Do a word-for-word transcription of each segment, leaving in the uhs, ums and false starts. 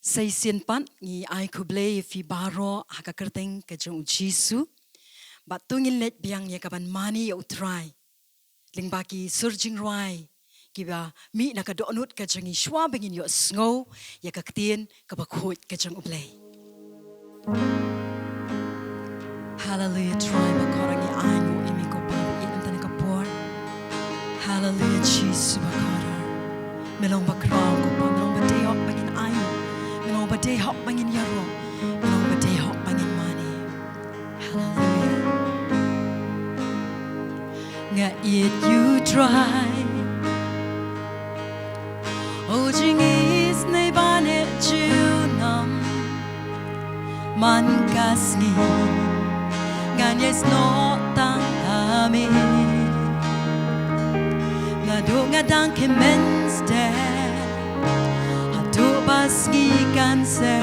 Sa shisien pat ngi ai khublei ïa phi baroh ha ka kyrteng ka jong u Jisu. Bad to ngin leit biang ïa ka ban mane ïa u Trai lyngba ki sur jingrwai kiba mih na ka dohnud ka jong ngi shuwa ba ngin ïohsngew ïa ka ktien kaba khuid ka jong u Blei. Haleluia, Trai bakordor, ngi ainguh ïa me ko Pa, ïa kane ka por. Haleluia, Jisu bakordor. Me long bakhraw ko Pa, me long ba dei hok ba ngin ainguh, me long ba dei hok ba ngin ïaroh, me long ba dei hok ba ngin mane. Haleluia. Nga ïeit ïa u Trai. O jingisynei ba neh junom. Man ka sngi ngan ïai snoh tang ha me. Naduh nga dang kmen stet haduh ba sngi kan seh,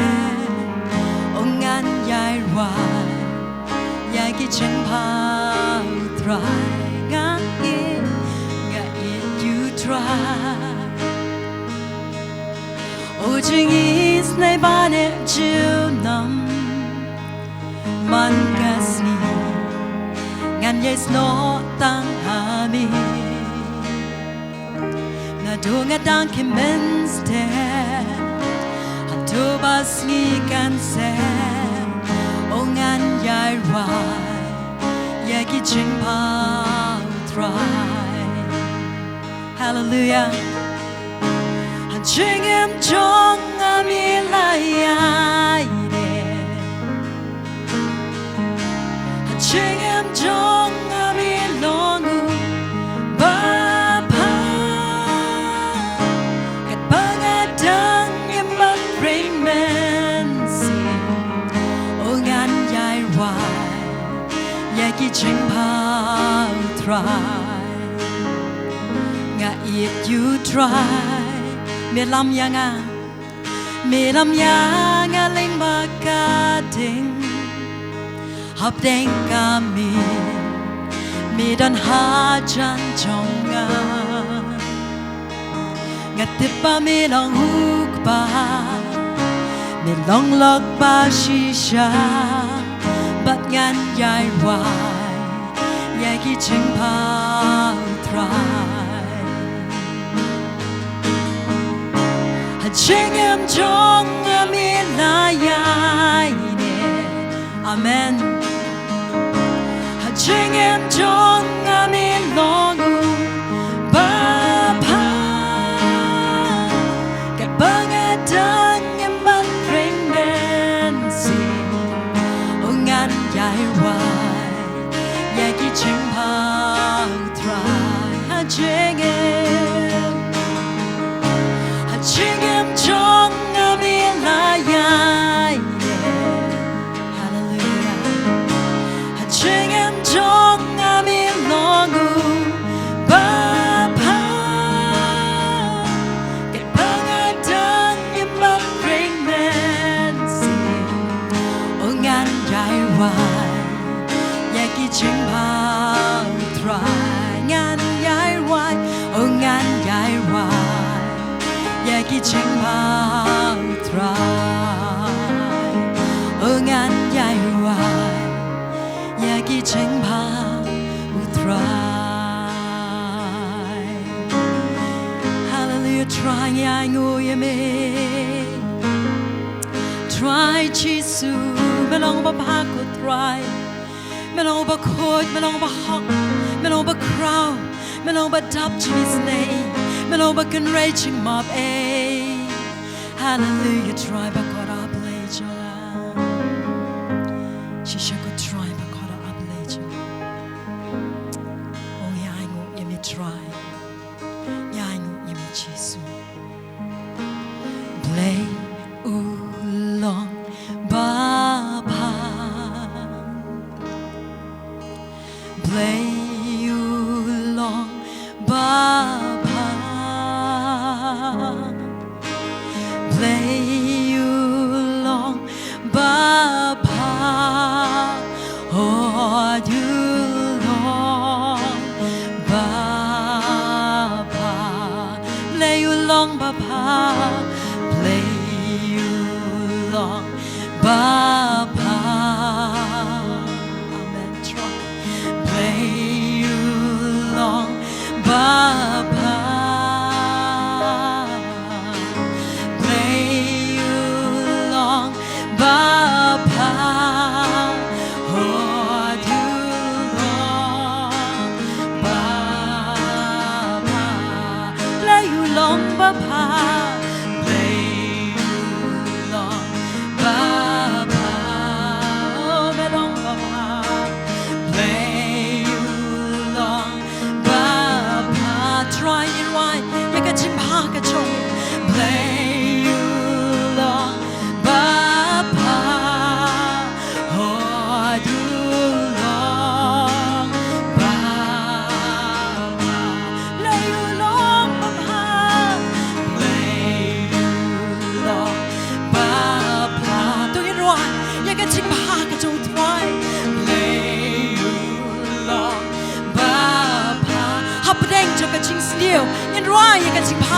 o ngan ïai rwai ïa ki jingbha u Trai. Nga ïeit, nga ïeit ïa u Trai. O jingisynei ba neh junom. Man ka sngi ngan ïai snoh tang ha me. Naduh nga dang kmen stet haduh ba sngi kan seh, o ngan ïai rwai ïa ki jingbha u Trai. Haleluia. Ha jingim jong nga me la ïaineh. Ha jingim jong nga me long u babha. Katba nga dang ïa mynrei mynsiem, o ngan ïai rwai ïa ki jingbha u Trai. Nga ïeit ïa u Trai. Me lam ïa nga, me lam ïa nga lyngba ka ding. Hapdeng ka miet me don hajan jong nga. Nga tip ba me long u Kpa, me long lok ba shisha, bad ngan ïai rwai ïa ki jingbha u Trai. Ha jingim jong nga me la ïaineh. Amen. Ha jingim jong nga me long u babha. Katba nga dang ïa mynrei mynsiem, o ngan ïai rwai ïa ki jingbha u Trai. Ha jingim, ha jingim jong nga me la ïaineh. Haleluia. Ha jingim jong nga me long u babha. Katba nga dang ïa mynrei mynsiem, o ngan ïai rwai ïa ki jingbha u Trai. Ngan ïai rwai, o ngan ïai rwai ïa ki jingbha u Trai. O ngan ïai rwai ïa ki jingbha u Trai. Haleluia, Trai ngi ainguh ïa me. Trai Jisu, me long babha ko Trai. Me long bakhuid, me long bahok, me long bakhraw, me long badap jingisynei, me long bakynrei jingmap ei. Haleluia, Trai bakordor, A Blei jong nga. Shisha ko Trai bakordor, A Blei jong nga. O ngi ainguh ïa me Trai. Ngi ainguh ïa me Jisu. Blei u long babha. Blei u long babha. Blei u long babha. Hooid u long babha. Blei u long babha. Blei u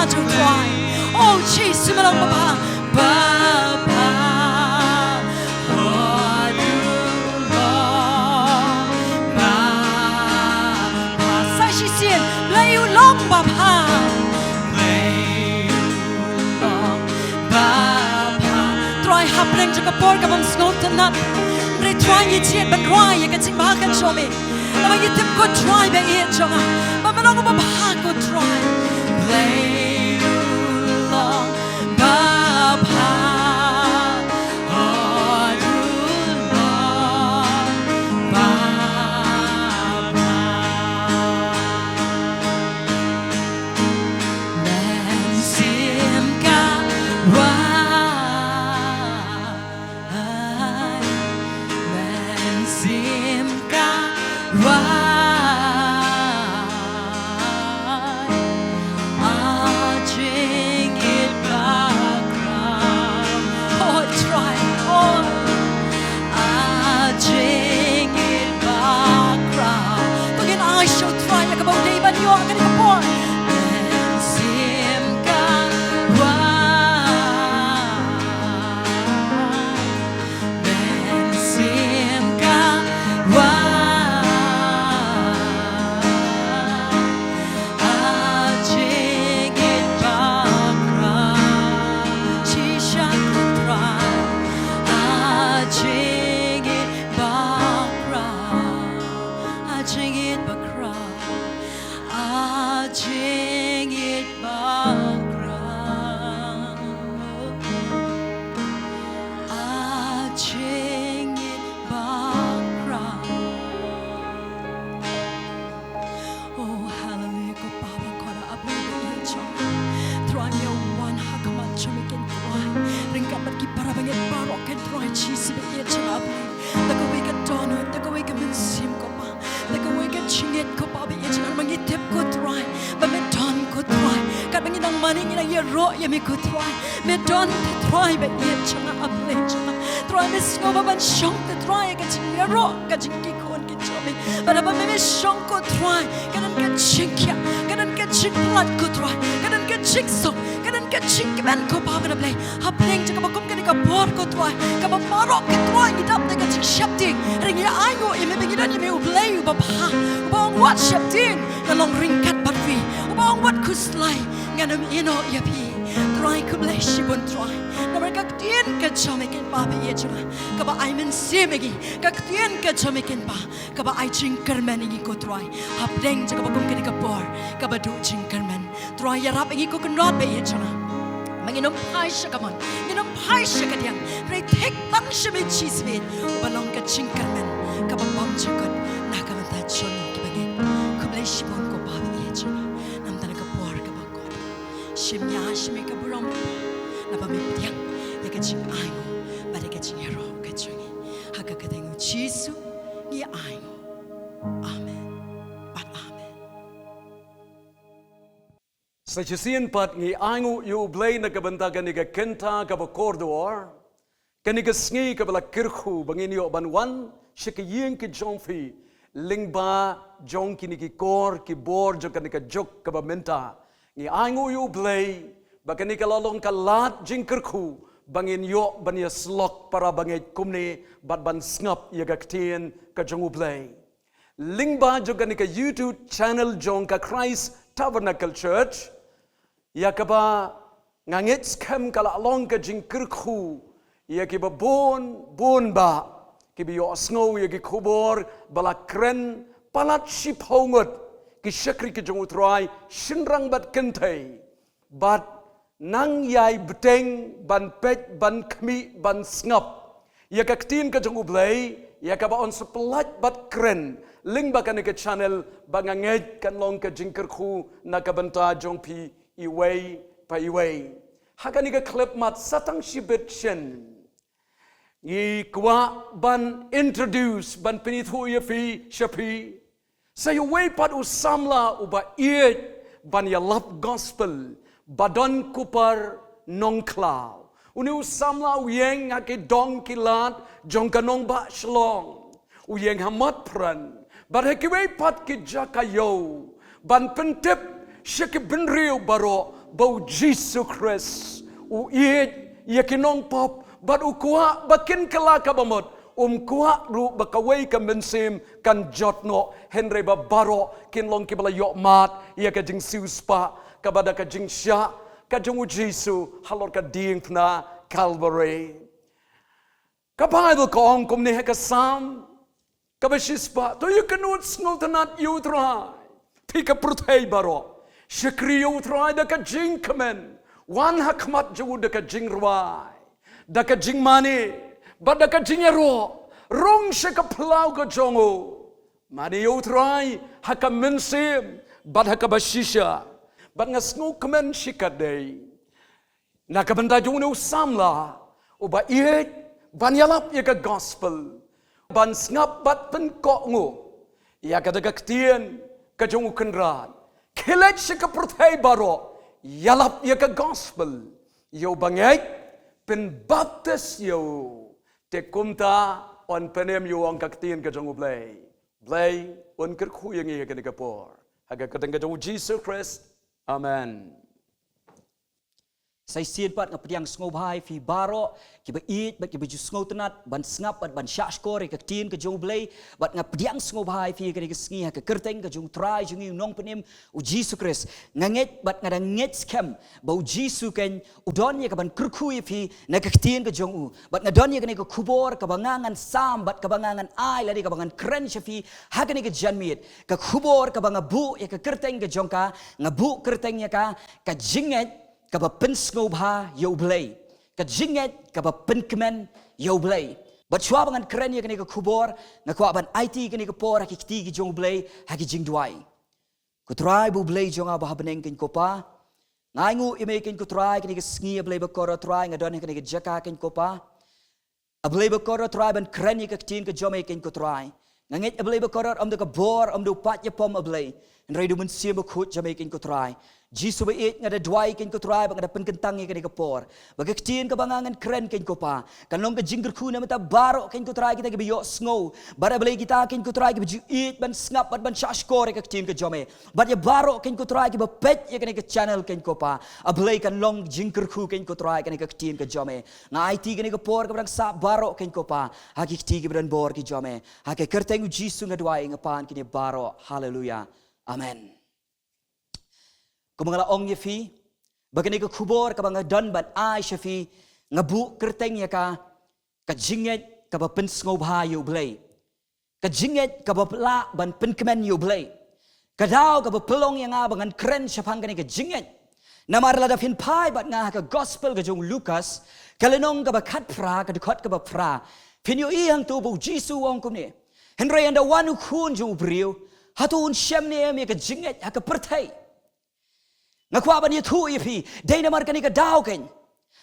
Trai. Oh, Jisu, me long babha. Babha. Oh, you long babha. Sa shisien, Blei u long babha. Blei u long babha. Trai, hapdeng jong ka por kaba ym sngewtynnat, Trai, ngi jied ban rwai ïa ka jingbha ka jong me. Namar ngi tip ko Trai ba ïeit jong nga, ba me long uba bha ko Trai. Blei u long babha, oh, u long babha. Mynsiem ka rwai. Ai, mynsiem ka rwai. A jingïeit bakhraw. Oh, Trai, oh. A jingïeit bakhraw. To ngin ai sha u Trai ïa kaba u dei ban ïoh ha kane ka por. Mynsiem ka rwai. Mynsiem ka rwai. A jingïeit bakhraw. Shisha ko Trai. A jingïeit bakhraw. A jingïeit bakhraw. A jingïeit bakhraw. A jingïeit bakhraw. Oh, hallelujah, ko Baba, ko Trai, A Blei ba ïeit jong nga. Trai, ngi wan ha khmat jong me, ko Trai. Ryngkat bad ki para bangeit baroh, ko Trai Jisu ba ïeit jong nga, A Blei. Da kawei ka dohnud, da kawei ka mynsiem, ko Baba. Da kawei ka jingïeit, ko Baba ba ïeit jong nga, namar ngi tip, ko Trai, ba me don, ko Trai. Katba ngi nang mane, ngi nang ïaroh ïa me, ko Trai. Me don, ko Trai ba ïeit jong nga, A Blei jong nga. Trai, me sngew ba ban shong, ko Trai, ka jingïaroh, ka jingkyrkhu ki jong me. Bad haba me, me shong, ko Trai, ka don ka jingkhiah, ka don ka jingpyllait, ko Trai, ka don ka jingsuk, ka don ka jingkmen, ko Baba, ko Blei. Hapdeng jong kaba kum kane ka por, ko Trai, kaba baroh, ko Trai, ngi dap da ka jingsheptieng. Hynrei ngi ainguh ïa me ba ngi don ïa me U Blei uba bha, uba ong wat sheptieng, ngan long ryngkat bad phi, uba ong wat khuslai, ngan ym ïehnoh ïa phi. Trai, khublei shibun, Trai. Namar ka ktien ka jong me, ko Baba ba ïeit jong nga, kaba ai mynsiem ïa ngi. Ka ktien ka jong me, ko Baba, kaba ai jingkyrmen ïa ngi, ko Trai. Hapdeng jong kaba kum kane ka por kaba duh jingkyrmen, Trai, ïarap ïa ngi, ko Kynrad ba ïeit jong nga, ba ngin ym phai sha kamon, ngin ym phai sha kadiang, hynrei thik tang sha me, Jisu, uba long ka jingkyrmen kaba bymjukut na ka bynta jong ngi kiba ngeit. Khublei shibun, ko Baba ba ïeit jong nga, namar kane ka por kaba kut. Shim ïa, shim ïa ka burom, naba me pdiang ïa ka jingainguh bad ïa ka jingïaroh ka jong ngi. Ha ka kyrteng U Jisu ngi ainguh. Amen. Bad amen. Sa shisien pat ngi ainguh ïa U Blei na ka bynta kane ka kynta kaba kordor. Kane ka sngi kaba la kyrkhu ba ngin ïoh ban wan sha ka ïing ka jong phi, lyngba jong kine ki kor ki bor jong kane ka juk kaba mynta. Ngi ainguh ïa U Blei ba kane ka la long ka lad jingkyrkhu ba ngin ïoh ban ïasyllok para bangeit kumne bad ban sngap ïa ka ktien ka jong U Blei. Lyngba jong kane ka YouTube channel jong ka Christ Tabernacle Church, ïa kaba nga ngeit skhem ka la long ka jingkyrkhu ïa kiba bun bun bah kiba ïohsngew ïa ki khubor ba la kren palat shiphew ngut ki shakri ki jong U Trai, shynrang bad kynthei, bad nang ïai bteng ban peit, ban khmih, ban sngap ïa ka ktien ka jong U Blei, ïa kaba yn sa pyllait bad kren lyngba kane ka channel, ba nga ngeit kan long ka jingkyrkhu na ka bynta jong phi iwei pa iwei. Ha kane ka khyllipmat, sa tang shibit shen ngi kwah ban introduce, ban pynithuh ïa phi, sha phi, sa ïa uwei pat u samla uba ïeit ban ïalap gospel, Badon Kupar Nongkhlaw. Une u samla u ïeng ha ki dong ki lad jong ka nongbah Shillong. U ïeng ha Motphran bad ha kiwei pat ki jaka ïew ban pyntip sha ki bynriew baroh ba u Jisu Khrist u ïeit ïa ki nongpop bad u kwah ba kin kylla ka bamut, um kwah ruh ba kawei ka mynsiem kan jot noh, hynrei ba baroh kin long kiba la ïoh mad ïa ka jingsiewspah kaba da ka jingshah ka jong u Jisu halor ka diengphna Kalbari. Ka Baibl ka ong kumne ha ka Salm kaba shispah: To ïakynduh sngewtynnat ïa u Trai, phi ka pyrthei baroh. Shakri ïa u Trai da ka jingkmen, wan ha khmat jong u da ka jingrwai, da ka jingmane bad da ka jingïaroh. Rung sha ka phyllaw ka jong u, mane ïa u Trai ha ka mynsiem bad ha kaba shisha. Bad nga sngewkmen shikatdei na ka bynta jong une u samla uba ïeit ban ïalap ïa ka gospel, ban sngap bad pynkohnguh ïa kata ka ktien ka jong u Kynrad. Khie leit sha ka pyrthei baroh, ïalap ïa ka gospel ïa u bangeit, pynbaptis ïa u. Te kumta yn pynim ïa u, ong ka ktien ka jong u Blei. Blei un kyrkhu ïa ngi ha kane ka por, ha ka kyrteng ka jong u Jisu Khrist. Amen. Sa shisien pat nga pdiang sngewbha ïa phi baroh kiba ïeit bad kiba ju sngewtynnat ban sngap bad ban shahshkor ïa ka ktien ka jong u Blei. Bad nga pdiang sngewbha ïa phi ha kane ka sngi ha ka kyrteng ka jong u Trai jong ngi, u Nongpynim, u Jisu Khrist. Nga ngeit bad nga dang ngeit skhem ba u Jisu keiñ u don ïa kaban kyrkhu ïa phi na ka ktien ka jong u. Bad nga don ïa kane ka khubor kaba nga ngan sam bad kaba nga ngan ai lane kaba ngan kren sha phi ha kane ka janmiet. Ka khubor kaba nga buh ïa ka kyrteng ka jong ka, nga buh kyrteng ïa ka, ka jingngeit kaba pynsngewbha ïa u Blei, ka jingngeit kaba pynkmen ïa u Blei. Bad shuwa ba ngan kren ïa kane ka khubor, nga kwah ban aiti kane ka por ha ki kti ki jong u Blei ha ki jingduwai. Ko Trai ba u Blei jong nga ba ha bneng keiñ ko Pa, nga ainguh ïa me keiñ ko Trai, kane ka sngi A Blei ba kordor Trai, nga don ha kane ka jaka keiñ ko Pa. A Blei ba kordor Trai, ban kren ïa ka ktien ka jong me keiñ ko Trai. Nga ngeit A Blei ba kordor, ym da ka bor, ym da u paid ïapom A Blei, hynrei da u Mynsiem Bakhuid jong me keiñ ko Trai. Jisu ba ïeit, nga da duwai keiñ ko Trai ba nga da pynkyntang ïa kane ka por, ba ka ktien kaba nga ngan kren keiñ ko Pa kan long ka jingkyrkhu na bynta baroh keiñ ko Trai kita kiba ïohsngew. Bad A Blei kita keiñ ko Trai kiba ju ïeit ban sngap bad ban shahshkor ïa ka ktien ka jong me. Bad ïa baroh keiñ ko Trai kiba peit ïa kane ka channel keiñ ko Pa, A Blei kan long jingkyrkhu keiñ ko Trai kane ka ktien ka jong me. Nga aiti kane ka por kaba dang sah baroh keiñ ko Pa ha ki kti kiba don bor ki jong me. Ha ka kyrteng u Jisu nga duwai, nga pan kine baroh. Haleluya. Amen. Kumba nga la ong ïa phi, ba kane ka khubor kaba nga don ban ai sha phi, nga buh kyrteng ïa ka, ka jingngeit kaba pynsngewbha ïa u Blei. Ka jingngeit kaba lah ban pynkmen ïa u Blei. Ka daw kaba pynlong ïa nga ba ngan kren shaphang kane ka jingngeit, namar lada phin phai bad nga ha ka gospel ka jong u Lukas, ka lynnong kaba khatphra, ka dkhot kaba phra, phin ïohi hangto ba u Jisu u ong kumne: Hynrei ynda wan u Khun jong u briew, hato un shem ne em ïa ka jingngeit ha ka pyrthei? Nga kwah ban ïathuh ïa phi, dei namar kane ka daw keiñ,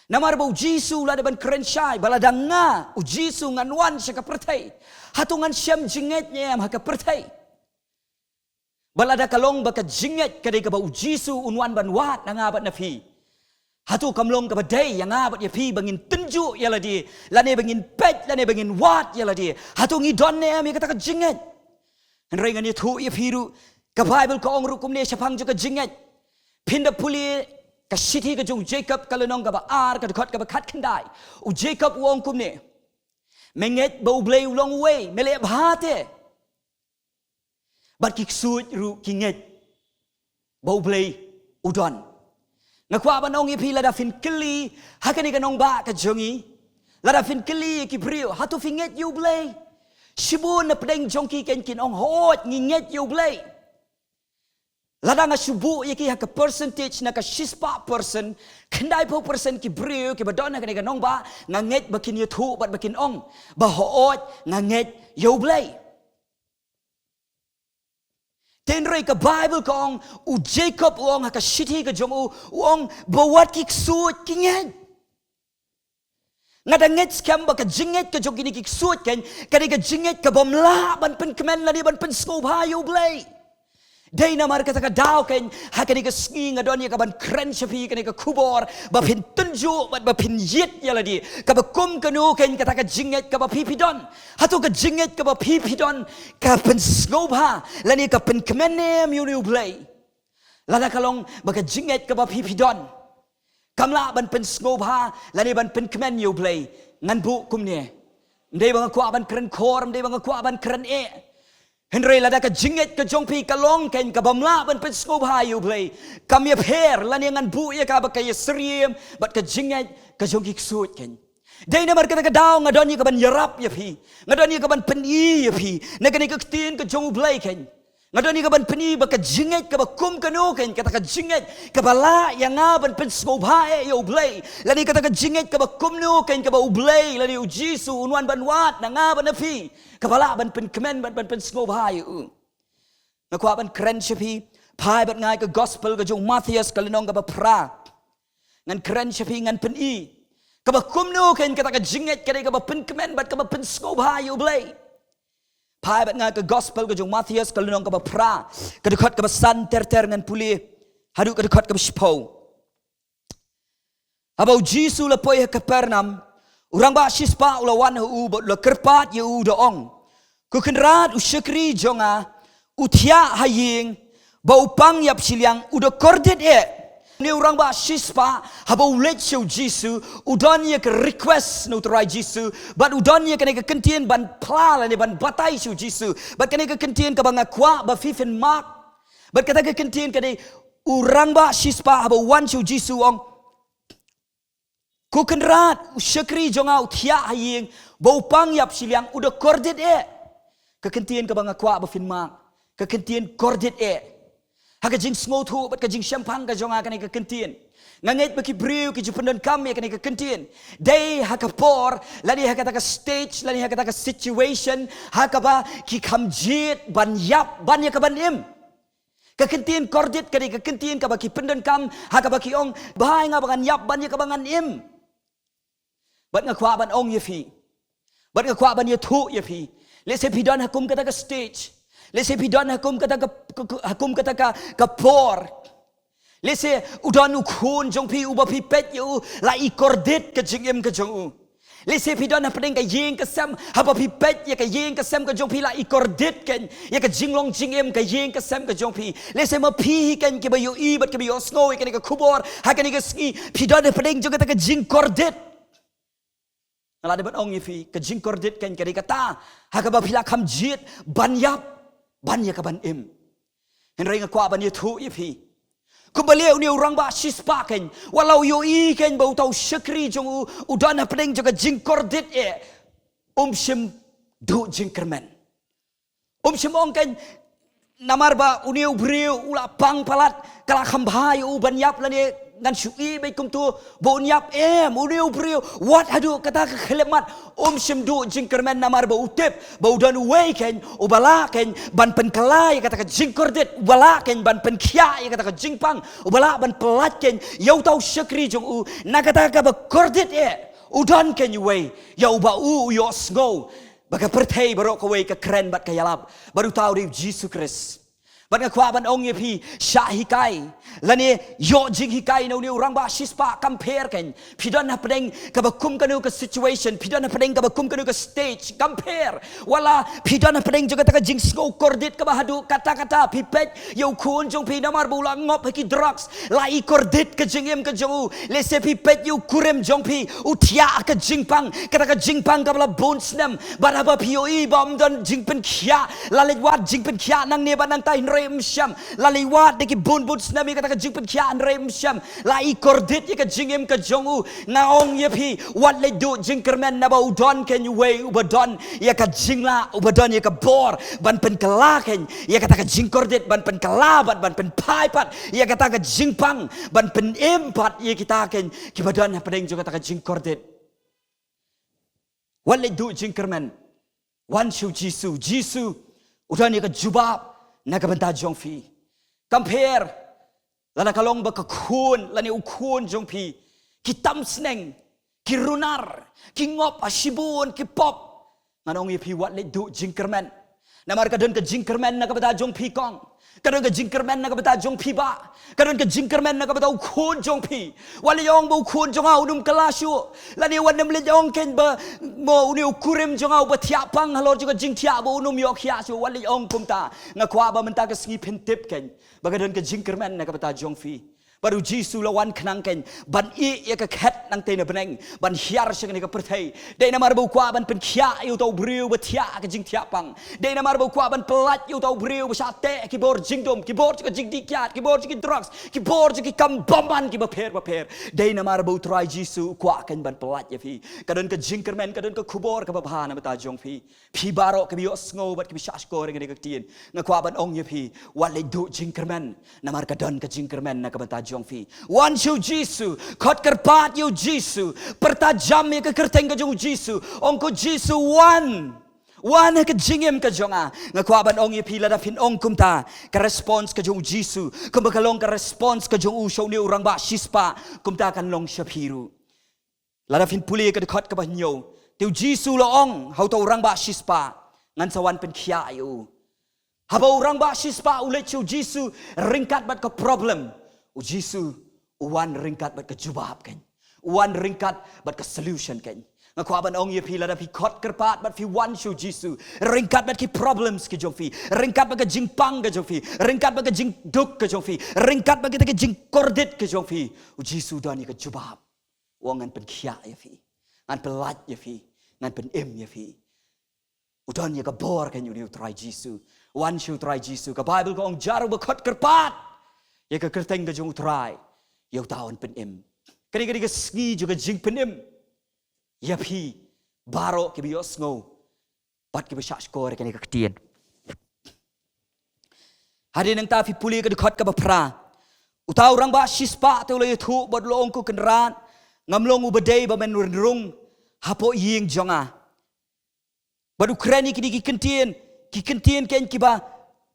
namar ba u Jisu u la dep ban kren shai ba lada nga, u Jisu, ngan wan sha ka pyrthei, hato ngan shem jingngeit ne em ha ka pyrthei? Ba lada ka long ba ka jingngeit ka dei kaba u Jisu un wan ban wad na nga bad na phi, hato kam long kaba dei ïa nga bad ïa phi ba ngin tynjuh ïa lade, lane ba ngin peit, lane ba ngin wad ïa lade? Hato ngi don ne em ïa kata ka jingngeit? Hynrei ngan ïathuh ïa phi ruh, ka Baibl ka ong ruh kumne shaphang jong ka jingngeit. Phin da pule ka shithi ka jong u Jakob, ka lynnong kaba ar, ka dkhot kaba khatkhyndai. U Jakob u ong kumne: Me ngeit ba u Blei u long uwei, me leh bha te. Bad ki ksuid ruh ki ngeit ba u Blei u don. Nga kwah ban ong ïa phi, lada phin kylli ha kane ka nongbah ka jong ngi, lada phin kylli ïa ki briew, hato phi ngeit ïa u Blei? Shibun na pdeng jong ki keiñ kin ong, hooid, ngi ngeit ïa u Blei. Lada nga shu buh ïa ki ha ka percentage, na ka shispah percent, khyndaiphew percent ki briew kiba don ha kane ka nongbah, nga ngeit ba kin ïathuh bad ba kin ong ba, hooid, nga ngeit ïa u Blei. Hynrei ka Baibl ka ong, u Jakob u ong ha ka shithi ka jong u, u ong ba wat ki ksuid ki ngeit. Nga da ngeit skhem ba ka jingngeit ka jong kine ki ksuid keiñ, ka dei ka jingngeit kabym lah ban pynkmen lane ban pynsngewbha ïa u Blei. Dei namar kata ka daw keiñ, ha kane ka sngi nga don ïa kaban kren sha phi kane ka khubor, ba phin tynjuh bad ba phin ïit ïa lade. Kaba kum kano keiñ kata ka jingngeit kaba phi phi don? Hato ka jingngeit kaba phi phi don ka pynsngewbha lane ka pynkmen ne em ïa une u Blei? Lada ka long ba ka jingngeit kaba phi phi don kam lah ban pynsngewbha lane ban pynkmen ïa U Blei, ngan buh kumne. Ym dei ba nga kwah ban kren khor, ym dei ba nga kwah ban kren eh. Hynrei lada ka jingngeit ka jong phi ka long keiñ kaba ym lah ban pynsngewbha ïa U Blei, kam ïapher lane ngan buh ïa ka ba ka ïasyriem bad ka jingngeit ka jong ki ksuid keiñ. Dei namar kata ka daw nga don ïa ka ban ïarap ïa phi, nga don ïa ka ban pyni ïa phi na kane ka ktien ka jong U Blei keiñ. Nga don ïa ka ban pyni ba ka jingngeit kaba kum kano keiñ, kata ka jingngeit kaba lah ïa nga ban pynsngewbha eh ïa U Blei, lane kata ka jingngeit kaba kumno keiñ kaba U Blei lane U Jisu un wan ban wad na nga bad na phi, kaba lah ban pynkmen bad ban pynsngewbha ïa u. Nga kwah ban kren sha phi, phai bad nga ïa ka gospel ka jong u Mathaios ka lynnong kaba phra. Ngan kren sha phi, ngan pyni kaba kumno keiñ kata ka jingngeit ka dei kaba pynkmen bad kaba pynsngewbha ïa U Blei. Phai bad nga ïa ka gospel ka jong u Mathaios ka lynnong kaba phra, ka dkhot kaba san ter ter, ngan pule haduh ka dkhot kaba shiphew. Haba U Jisu u la poi ha Kapernaum, u rangbah shispah u la wan ha u bad u la kyrpad ïa u da ong, Ko Kynrad, u shakri jong nga u thiah ha ïing, ba u pang ïap shiliang u da kordit eh. Une u rangbah shispah haba u leit sha U Jisu, u don ïa ka request na U Trai Jisu bad u don ïa kane ka kyntien ban phla lane ban batai sha U Jisu. Bad kane ka kyntien kaba nga kwah ba phi phin mark. Bad kata ka kyntien ka dei, u rangbah shispah haba u wan sha U Jisu u ong, Ko Kynrad, u shakri jong nga u thiah ha ïing, ba u pang ïap shiliang u da kordit eh. Ka kyntien kaba nga kwah ba phin mark, ka kyntien kordit eh. Ha ka jingsngewthuh bad ka jingshemphang ka jong nga kane ka kyntien, nga ngeit ba ki briew ki ju pyndonkam ïa kane ka kyntien dei ha ka por lane ha kata ka stage lane ha kata ka situation ha kaba ki kham jied ban ïap ban ïa ka ban im. Ka kyntien kordit ka dei ka kyntien kaba ki pyndonkam ha kaba ki ong, Bha ïa nga ba ngan ïap ban ïa ka ba ngan im. Bad nga kwah ban ong ïa phi, bad nga kwah ban ïathuh ïa phi, lehse phi don ha kum kata ka stage, lehse phi don ha kum kata ka, ka, ka, ha kum kata ka, ka por. Lehse u don u khun jong phi uba phi peit ïa u la i kordit ka jingim ka jong u. Lehse phi don hapdeng ka ïing ka sem, haba phi peit ïa ka ïing ka sem ka jong phi la i kordit keiñ ïa ka jinglong jingim ka ïing ka sem ka jong phi. Lehse ma phi hi keiñ kiba ïohi bad kiba ïohsngew ïa kane ka khubor ha kane ka sngi, phi don hapdeng jong kata ka jingkordit. Nga la dei ban ong ïa phi, ka jingkordit keiñ ka dei kata ha kaba phi la kham jied ban ïap ban ïa ka ban im. Hynrei nga kwah ban ïathuh ïa phi, kumba leh une u rangbah shispah keiñ, wat la u ïohi keiñ ba uta u shakri jong u u don hapdeng jong ka jingkordit eh, um shym duh jingkyrmen. Um shym ong keiñ, namar ba une u briew u la pang palat, ka la kham bha ïa u ban ïap lane ngan shu ïeh beit kumto ba un ïap. Em, une u briew wat haduh kata ka khyllipmat um shym duh jingkyrmen namar ba u tip ba u don uwei keiñ uba lah keiñ ban pynkylla ïa kata ka jingkordit, uba lah keiñ ban pynkhiah ïa kata ka jingpang, uba lah ban pyllait keiñ ïa uta u shakri jong u na kata kaba kordit eh. U don keiñ uwei ïa uba u, u ïohsngew ba ka pyrthei baroh kawei ka kren bad ka ïalap, bad uta u dei U Jisu Khrist. Bad nga kwah ban ong ïa phi, shah hikai lane ïoh jinghikai na une u rangbah shispah, kam pher keiñ. Phi don hapdeng kaba kum kano ka situation, phi don hapdeng kaba kum kano ka stage, kam pher. Wat la phi don hapdeng jong kata ka jingsngew kordit kaba haduh katta katta, phi peit ïa u khun jong phi namar ba u la ngop ha ki drugs, la i kordit ka jingim ka jong u. Lehse phi peit ïa u kurim jong phi u thiah ka jingpang, kata ka jingpang kaba la bun snem, bad haba phi ïohi ba ym don jingpynkhiah, la leit wad jingpynkhiah nangne bad nangta, hynrei ym shym, la leit wad da ki bun bun snem ïa kata ka jingpynkhiah, hynrei ym shym, la i kordit ïa ka jingim ka jong u. Nga ong ïa phi, wat leit duh jingkyrmen naba u don keiñ uwei uba don ïa ka jinglah, uba don ïa ka bor ban pynkylla keiñ ïa kata ka jingkordit, ban pynkylla bad ban pynphai pat ïa kata ka jingpang, ban pynim pat ïa kita keiñ kiba don hapdeng jong kata ka jingkordit. Wat leit duh jingkyrmen. Wan sha U Jisu. U Jisu u don ïa ka jubab na ka bynta jong phi. Kam pher lada ka long ba ka khun lane u khun jong phi ki tam sneng, ki runar, ki ngop ha shibun ki pop. Ngan ong ïa phi, wat leit duh jingkyrmen. Namar ka don ka jingkyrmen na ka bynta jong phi kong. Ka don ka jingkyrmen na ka bynta jong phi bah. Ka don ka jingkyrmen na ka bynta u khun jong phi. Wat leit ong ba u khun jong nga un ym kylla shuh. Lane wat nym leit ong keiñ ba mo une u kurim jong nga uba thiah pang halor jong ka jingthiah ba un ym ïoh khiah shuh. Wat leit ong kumta. Nga kwah ba mynta ka sngi phin tip keiñ ba ka don ka jingkyrmen na ka bynta jong phi. Bad u Jisu u la wan khnang keiñ ban ïeh ïa ka khet nangtei na bneng, ban hiar sha kane ka pyrthei. Dei namar ba u kwah ban pynkhiah ïa uta u briew ba thiah ha ka jingthiah pang. Dei namar ba u kwah ban pyllait ïa uta u briew ba shah teh ki bor jingdum, ki bor jong ka jingdih kiad, ki bor jong ki drugs, ki bor jong ki kam bymman kiba pher bapher. Dei namar ba u Trai Jisu u kwah keiñ ban pyllait ïa phi. Ka don ka jingkyrmen, ka don ka khubor kaba bha na ka bynta jong phi. Phi baroh kiba ïohsngew bad kiba shahshkor ïa kane ka ktien, nga kwah ban ong ïa phi, wat leit duh jingkyrmen, namar ka don ka jingkyrmen na ka bynta jong phi. Wan sha u Jisu, khot kyrpad ïa u Jisu, pyrta jam ïa ka kyrteng ka jong u Jisu, ong ko Jisu wan, wan ha ka jingim ka jong nga. Nga kwah ban ong ïa phi, lada phin ong kumta, ka response ka jong u Jisu, kumba ka long ka response ka jong u sha une u rangbah shispah, kumta kan long sha phi ruh. Lada phin pule ka dkhot kaba hynñiew, te u Jisu u la ong ha uta u rangbah shispah, ngan sa wan pynkhiah ïa u. Haba u rangbah shispah u leit sha u Jisu ryngkat bad ka problem, u Jisu u wan ryngkat bad ka jubab keiñ. U wan ryngkat bad ka solution keiñ. Nga kwah ban ong ïa phi, lada phi khot kyrpad bad phi wan sha u Jisu ryngkat bad ki problems ki jong phi, ryngkat bad ka jingpang ka jong phi, ryngkat bad ka jingduk ka jong phi, ryngkat bad kita ki jingkordit ka jong phi, u Jisu u don ïa ka jubab. U ong ngan pynkhiah ïa phi, ngan pyllait ïa phi, ngan pynim ïa phi. U don ïa ka bor keiñ une u Trai Jisu. Wan sha u Trai Jisu. Ka Baibl ka ong, jar uba khot kyrpad ïa ka kyrteng ka jong u Trai, ïa uta un pynim. Kane ka dei ka sngi jong ka jingpynim ïa phi baroh kiba ïohsngew bad kiba shahshkor ïa kane ka ktien. Hadien nangta phi pule ka dkhot kaba phra, uta u rangbah shispah te u la ïathuh bad u la ong, ko Kynrad, ngam long uba dei ba men rung hapoh ïing jong nga. Bad u kren ïa kine ki ktien, ki ktien keiñ kiba,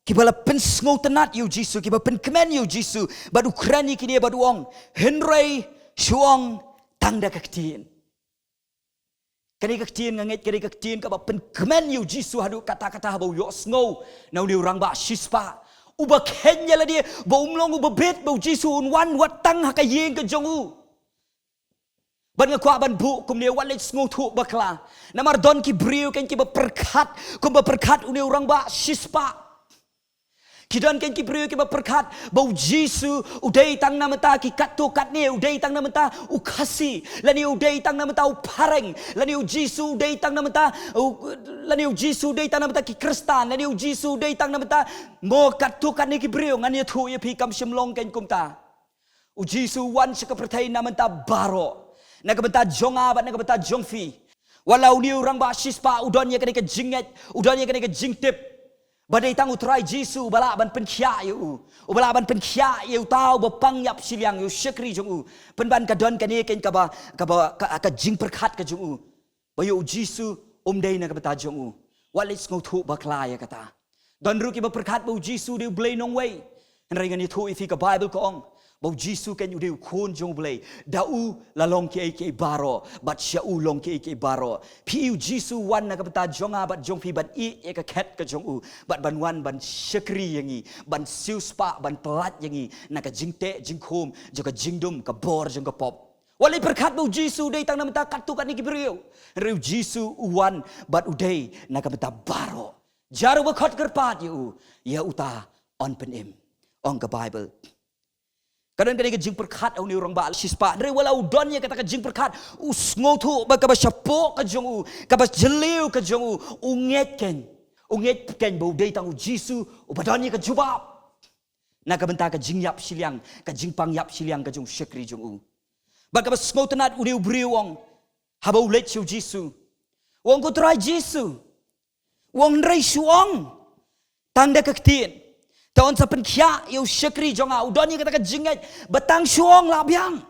kiba la pynsngewtynnat ïa u Jisu, kiba pynkmen ïa u Jisu. Bad u kren ïa kine bad u ong, hynrei shu ong tang da ka ktien. Kane ka ktien nga ngeit ka dei ka ktien kaba pynkmen ïa u Jisu haduh katta katta haba u ïohsngew na une u rangbah shispah, uba kheiñ ïa lade ba um long uba bit ba u Jisu un wan wat tang ha ka ïing ka jong u. Bad nga kwah ban buh kumne, wat leit sngewthuh bakla. Namar don ki briew keiñ kiba pyrkhat kumba pyrkhat une u rangbah shispah. Ki don keiñ ki briew kiba pyrkhat ba u Jisu u dei tang na bynta ki katto katne, u dei tang na bynta u Khasi, lane u dei tang na bynta u Phareng, lane u Jisu u dei tang na bynta u, lane u Jisu u dei tang na bynta ki Khristan, lane u Jisu u dei tang na bynta mo katto katne ki briew. Ngan ïathuh ïa phi, kam shym long keiñ kumta. U Jisu u wan sha ka pyrthei na ka bynta baroh, na ka bynta jong nga bad na ka bynta jong phi. Wat la une u rangbah shispah u don ïa kane ka jingngeit, u don ïa kane ka jingtip ba dei tang u Trai Jisu uba lah ban pynkhiah ïa u, uba lah ban pynkhiah ïa uta uba pang ïap shiliang, ïa u shakri jong u. Pynban ka don kane keiñ kaba, kaba, ka, ka jingpyrkhat ka jong u ba ïa u Jisu um dei na ka bynta jong u. Wat leit sngewthuh bakla ïa kata. Don ruh kiba pyrkhat ba u Jisu u dei u Blei nongwei. Hynrei ngan ïathuh ïa phi, ka Baibl ka ong ba u Jisu keiñ u dei u Khun jong u Blei. Da u la long kiei kiei baroh, bad sha u long kiei kiei baroh. Phi, u Jisu u wan na ka bynta jong nga bad jong phi ban ïeh ïa ka khet ka jong u, bad ban wan ban shakri ïa ngi, ban siewspah, ban pyllait ïa ngi na ka jingteh jingkhum jong ka jingdum, ka bor jong ka pop. Wat leit pyrkhat ba u Jisu u dei tang na ka bynta katto katne ki briew. Hynrei u Jisu u wan bad u dei na ka bynta baroh. Jar uba khot kyrpad ïa u, ïa uta un pynim, ong ka Baibl. Ka don kane ka jingpyrkhat ha une u rangbah shispah. Hynrei wat la u don ïa kata ka jingpyrkhat, u sngewthuh ba kaba shapoh ka jong u, kaba jylliew ka jong u, u ngeit keiñ, u ngeit keiñ ba u dei tang u Jisu uba don ïa ka jubab na ka bynta ka jingïap shiliang, ka jingpang ïap shiliang ka jong u shakri jong u. Bad kaba sngewtynnat, une u briew u ong, haba u leit sha u Jisu, u ong, ko Trai Jisu, u ong, hynrei shu ong tang da ka ktien, te un sa pynkhiah ïa u shakri jong nga. U don ïa kata ka jingngeit ba tang shu ong lah biang.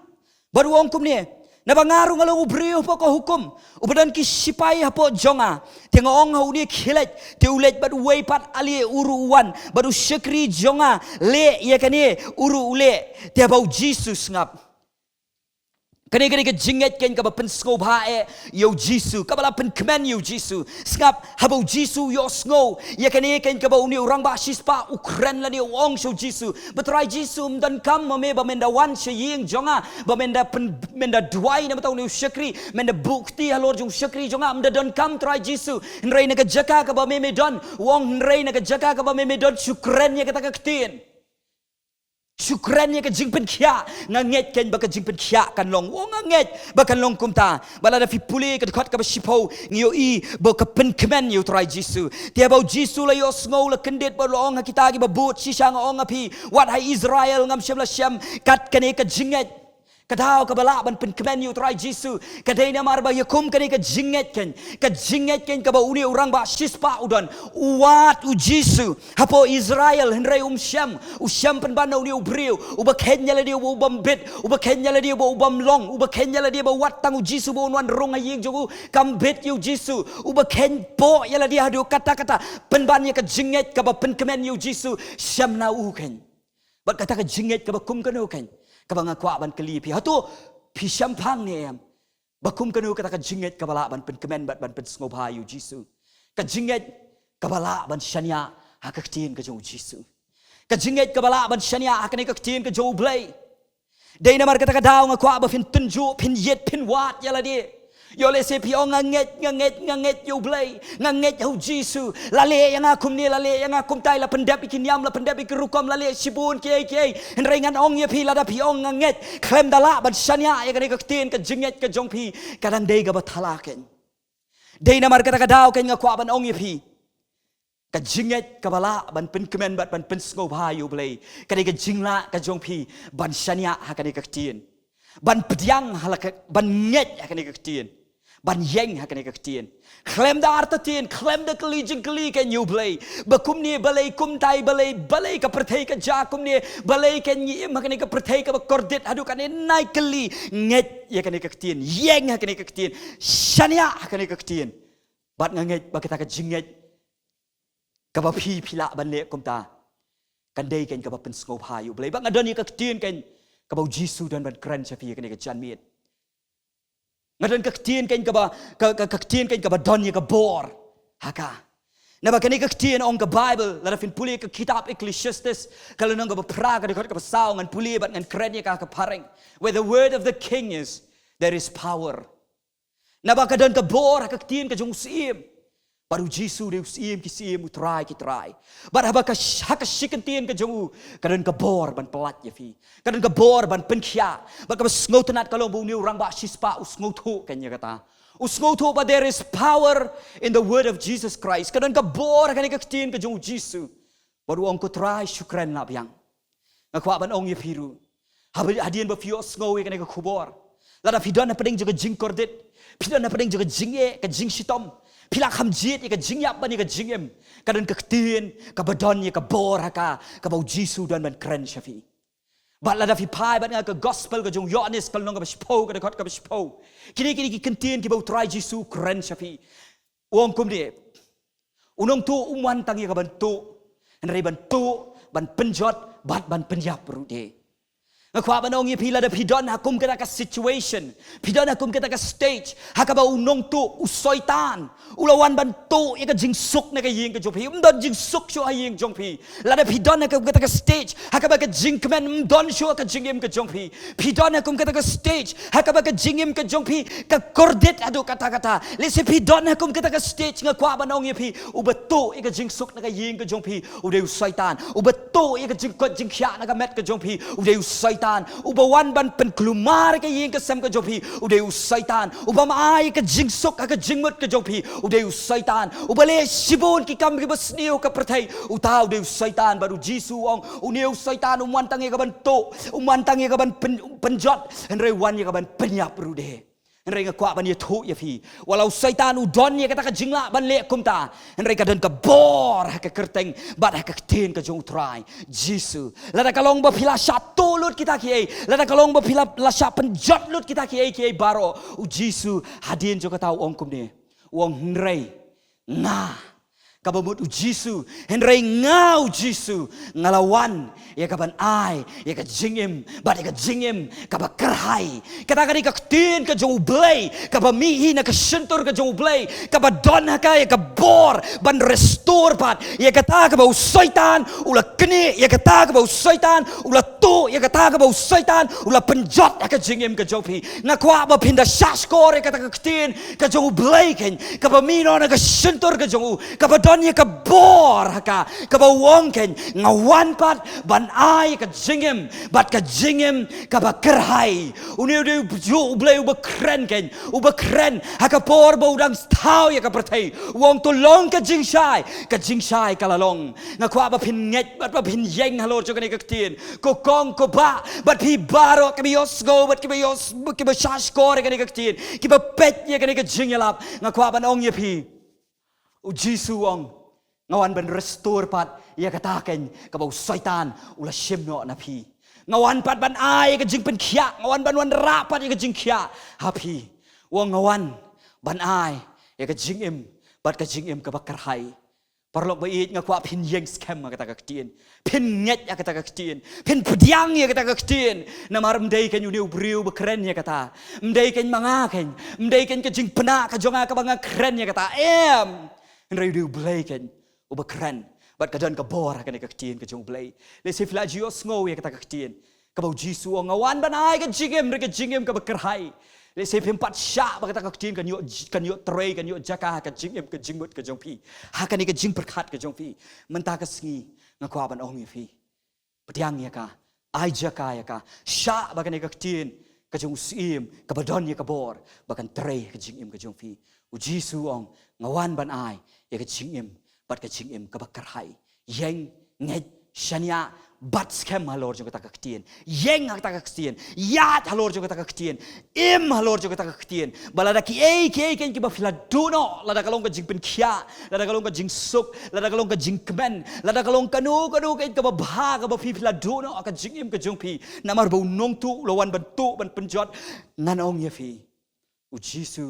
Bad u ong kumne, naba nga ruh nga long u briew hapoh ka hukum, uba don ki shipai hapoh jong nga. Te nga ong ha une, khie leit, te u leit, bad uwei pat, ale, u ruh u wan, bad u shakri jong nga, leh ïa kane, u ruh u leh. Te haba u Jisu u sngap, Kane, kane ka jingngeit keiñ kaba pynsngewbha eh ïa u Jisu, kaba la pynkmen ïa u Jisu. Sngap, haba u Jisu u ïohsngew ïa kane keiñ kaba une u rangbah shispah u kren lane u ong sha u Jisu, ba Trai Jisu, ym donkam ma me ba men da wan sha ïing jong nga, ba men da pyn, men da duwai na bynta une u shakri, men da buh kti halor jong u shakri jong nga, ym da donkam Trai Jisu. Hynrei na ka jaka kaba me me don, u ong, hynrei na ka jaka kaba me me don, shu kren ïa kata ka ktien. Shu kren ïa ka jingpynkhiah, nga ngeit keiñ ba ka jingpynkhiah kan long. U ong, nga ngeit ba kan long kumta. Bad lada phi pule ka dkhot kaba shiphew, ngi ïohi ba ka pynkmen ïa u Trai Jisu. Te haba u Jisu u la ïohsngew, u la kyndit bad u la ong ha kita kiba bud, shisha nga ong ha phi, wat ha Israel ngam shym la shem kat kane ka jingngeit. Ka daw kaba lah ban pynkmen ïa u Trai Jisu ka dei namar ba ïa kum kane ka jingngeit keiñ, ka jingngeit keiñ kaba une u rangbah shispah u don. U wad u Jisu hapoh Israel, hynrei um shem, u shem pynban na une u briew uba kheiñ ïa lade uba, u bym bit, uba kheiñ ïa lade uba, u bym long, uba kheiñ ïa lade ba wat tang u Jisu ba un wan rung ha ïing jong u kam bit ïa u Jisu, uba kheiñpoh ïa lade haduh katta katta, pynban ïa ka jingngeit kaba pynkmen ïa u Jisu, shem na u keiñ. Bad kata ka jingngeit kaba kum kano keiñ, kaba nga kwah ban kylli phi, hato phi shemphang ne em ba kum kano kata ka jingngeit kaba lah ban pynkmen bad ban pynsngewbha ïa u Jisu? Ka jingngeit kaba lah ban shaniah ha ka ktien ka jong u Jisu. Ka jingngeit kaba lah ban shaniah ha kane ka ktien ka jong u Blei. Dei namar kata ka daw nga kwah ba phin tynjuh, phin ïit, phin wad ïa lade. Ïoh lehse phi ong, nga ngeit, nga ngeit, nga ngeit ïa u Blei, nga ngeit ha u Jisu. La leh ïa nga kumne, la leh ïa nga kumtai, la pyndep ïa ki niam, la pyndep ïa ki rukom, la leh shibun kiei kiei. Hynrei ngan ong ïa phi, lada phi ong nga ngeit, khlem da lah ban shaniah ïa kane ka ktien, ka jingngeit ka jong phi ka dang dei kaba thala keiñ. Dei namar kata ka daw keiñ nga kwah ban ong ïa phi, ka jingngeit kaba lah ban pynkmen bad ban pynsngewbha ïa u Blei ka dei ka jinglah ka jong phi ban shaniah ha kane ka ktien, ban pdiang ha la ka, ban ngeit ha kane ka ktien, ban ïeng ha kane ka ktien. Khlem da artatien, khlem da kylli jingkylli keiñ ïa u Blei ba kumne balei, kumtai balei, balei ka pyrthei ka jia kumne, balei keiñ ngi im ha kane ka pyrthei kaba kordit haduh kane, nai kylli, ngeit ïa kane ka ktien, ïeng ha kane ka ktien, shaniah ha kane ka ktien. Bad nga ngeit ba kata ka jingngeit kaba phi, phi lah ban leh kumta, kan dei keiñ kaba pynsngewbha ïa u Blei. Bad nga don ïa ka ktien keiñ kaba u Jisu u don ban kren sha phi ha kane ka janmiet. Nga don ka ktien keiñ kaba, ka, ka, ka ktien keiñ kaba don ïa ka bor ha ka. Naba kane ka ktien, ong ka Baibl, lada phin pule ka kitab Ecclesiastes, ka lynnong kaba phra, ka dkhot kaba saw, ngan pule bad ngan kren ïa ka ha ka phareng. Where the word of the king is, there is power. Naba ka don ka bor ha ka ktien ka jong u syiem. Bad u Jisu u dei u Syiem ki syiem, u Trai ki trai. Bad haba ka sh-, ha ka shi kyntien ka jong u, ka don ka bor ban pyllait ïa phi, ka don ka bor ban pynkhiah. Bad kaba sngewtynnat ka long ba une u rangbah shispah u sngewthuh keiñ ïa kata. U sngewthuh ba there is power in the word of Jesus Christ. Ka don ka bor ha kane ka ktien ka jong u Jisu. Bad u ong, ko Trai, shu kren lah biang. Nga kwah ban ong ïa phi ruh, haba, hadien ba phi ïohsngew ïa kane ka khubor, lada phi don hapdeng jong ka jingkordit, phi don hapdeng jong ka jingeh, ka jingshitom, phi la kham jied ïa ka jingïap bad ïa ka jingim, ka don ka ktien kaba don ïa ka bor ha ka, kaba u Jisu u don ban kren sha phi. Bad lada phi phai bad nga ka gospel ka jong u Ïoannis, ka lynnong kaba shiphew, ka dkhot kaba shiphew, kine, kine ki kyntien kiba u Trai Jisu u kren sha phi. U ong kumne, u nongtuh um wan tang ïa ka ban tuh, hynrei ban tuh, ban pynjot bad ban pynïap ruh de. Nga kwah ban ong ïa phi, lada phi don ha kum kata ka situation, phi don ha kum kata ka stage ha kaba u nongtuh, u Soitan, u la wan ban tuh ïa ka jingsuk na ka ïing ka jong phi. Ym don jingsuk shuh ha ïing jong phi. Lada phi don ha kum kata ka stage ha kaba ka jingkmen ym don shuh ha ka jingim ka jong phi, phi don ha kum kata ka stage ha kaba ka jingim ka jong phi ka kordit haduh katta katta, lehse phi don ha kum kata ka stage, nga kwah ban ong ïa phi, uba tuh ïa ka jingsuk na ka ïing ka jong phi u dei u Soitan. Uba tuh ïa ka jingkoit jingkhiah na ka met ka jong phi u dei u Soitan. Uba wan ban pynkulmar ïa ka ïing ka sem ka jong phi u dei u Soitan. Uba ai ïa ka jingsuk ha ka jingmut ka jong phi u dei u Soitan. Uba leh shibun ki kam kiba sniew ha ka pyrthei, uta u dei u Soitan. Bad u Jisu u ong, une u Soitan um wan tang ïa ka ban tuh, um wan tang ïa ka ban pyn-, pynjot, hynrei u wan ïa ka ban pynïap ruh de. Hynrei nga kwah ban ïathuh ïa phi, wat la u Soitan u don ïa kata ka jinglah ban leh kumta, hynrei ka don ka bor ha ka kyrteng bad ha ka ktien ka jong u Trai Jisu. Lada ka long ba phi la shah tuh lut kita kiei, lada ka long ba phi la, la shah pynjot lut kita kiei kiei baroh, u Jisu hadien jong kata u ong kumne, u ong, hynrei nga, Kaba mut u Jisu, hynrei nga u Jisu, nga la wan ïa ka ban ai ïa ka jingim bad ïa ka jingim kaba kyrhai. Kata ka dei ka ktien ka jong U Blei kaba mih hi na ka shyntur ka jong U Blei, kaba don ha ka ïa ka bor ban restore pat ïa kata kaba u Soitan u la knieh, ïa kata kaba u Soitan u la tuh, ïa kata kaba u Soitan u la pynjot ha ka jingim ka jong phi. Nga kwah ba phin da shahshkor ïa kata ka ktien ka jong U Blei keiñ, kaba mih noh na ka shyntur ka jong u, kaba don ïa ka bor ha ka, kaba u ong keiñ, nga wan pat ban ai ka jingim bad ka jingim kaba kyrhai. Une u dei u Blei uba kren keiñ, uba kren ha ka por ba u dang thaw ïa ka pyrthei. U ong to long ka jingshai, ka jingshai ka la long. Nga kwah ba phin ngeit bad ba phin ïeng halor jong kane ka ktien. Ko kong ko bah bad phi baroh kiba ïohsngew bad kiba ïoh, kiba shahshkor ïa kane ka ktien, kiba peit ïa kane ka jingïalap, nga kwah ban ong ïa phi, u Jisu u ong, nga wan ban restore pat ïa kata keiñ kaba u Soitan u la shim noh na phi. Nga wan pat ban ai ïa ka jingpynkhiah, nga wan ban wanrah pat ïa ka jingkhiah ha phi. U ong nga wan ban ai ïa ka jingim bad ka jingim kaba kyrhai. Paralok ba ïeit, nga kwah phin ïeng skhem ha kata ka ktien. Phin ngeit ha kata ka ktien. Phin pdiang ïa kata ka ktien. Namar ym dei keiñ une u briew ba kren ïa kata. Ym dei keiñ ma nga keiñ. Ym dei keiñ ka jingpynah ka jong nga kaba nga kren ïa kata. Em. Hynrei u dei U Blei keiñ uba kren. Bad ka don ka bor ha kane ka ktien ka jong U Blei. Lehse phi la ju ïohsngew ïa kata ka ktien. Kaba u Jisu u ong nga wan ban ai ka jingim, ka jingim kaba kyrhai. Lehse phim pat shah ba kata ka ktien kan ïoh, kan ïoh trei, kan ïoh jaka ha ka jingim, ka jingmut ka jong phi. Ha kane ka jingpyrkhat ka jong phi. Mynta ka sngi nga kwah ban ong ïa phi, pdiang ïa ka, ai jaka ïa ka, shah ba kane ka ktien ka jong u Syiem kaba don ïa ka bor ba kan trei ha ka jingim ka jong phi. U Jisu u ong nga wan ban ai ïa ka jingim bad ka jingim kaba kyrhai. Ïeng, ngeit, shaniah bad skhem halor jong kata ka ktien. Ïeng ha kata ka ktien. Ïaid halor jong kata ka ktien. Im halor jong kata ka ktien. Ba lada kiei kiei keiñ kiba phi la duh noh, lada ka long ka jingpynkhiah, lada ka long ka jingsuk, lada ka long ka jingkmen, lada ka long kano kano keiñ kaba bha kaba phi phi la duh noh ha ka jingim ka jong phi, namar ba u nongtuh u la wan ban tuh ban pynjot, ngan ong ïa phi, u Jisu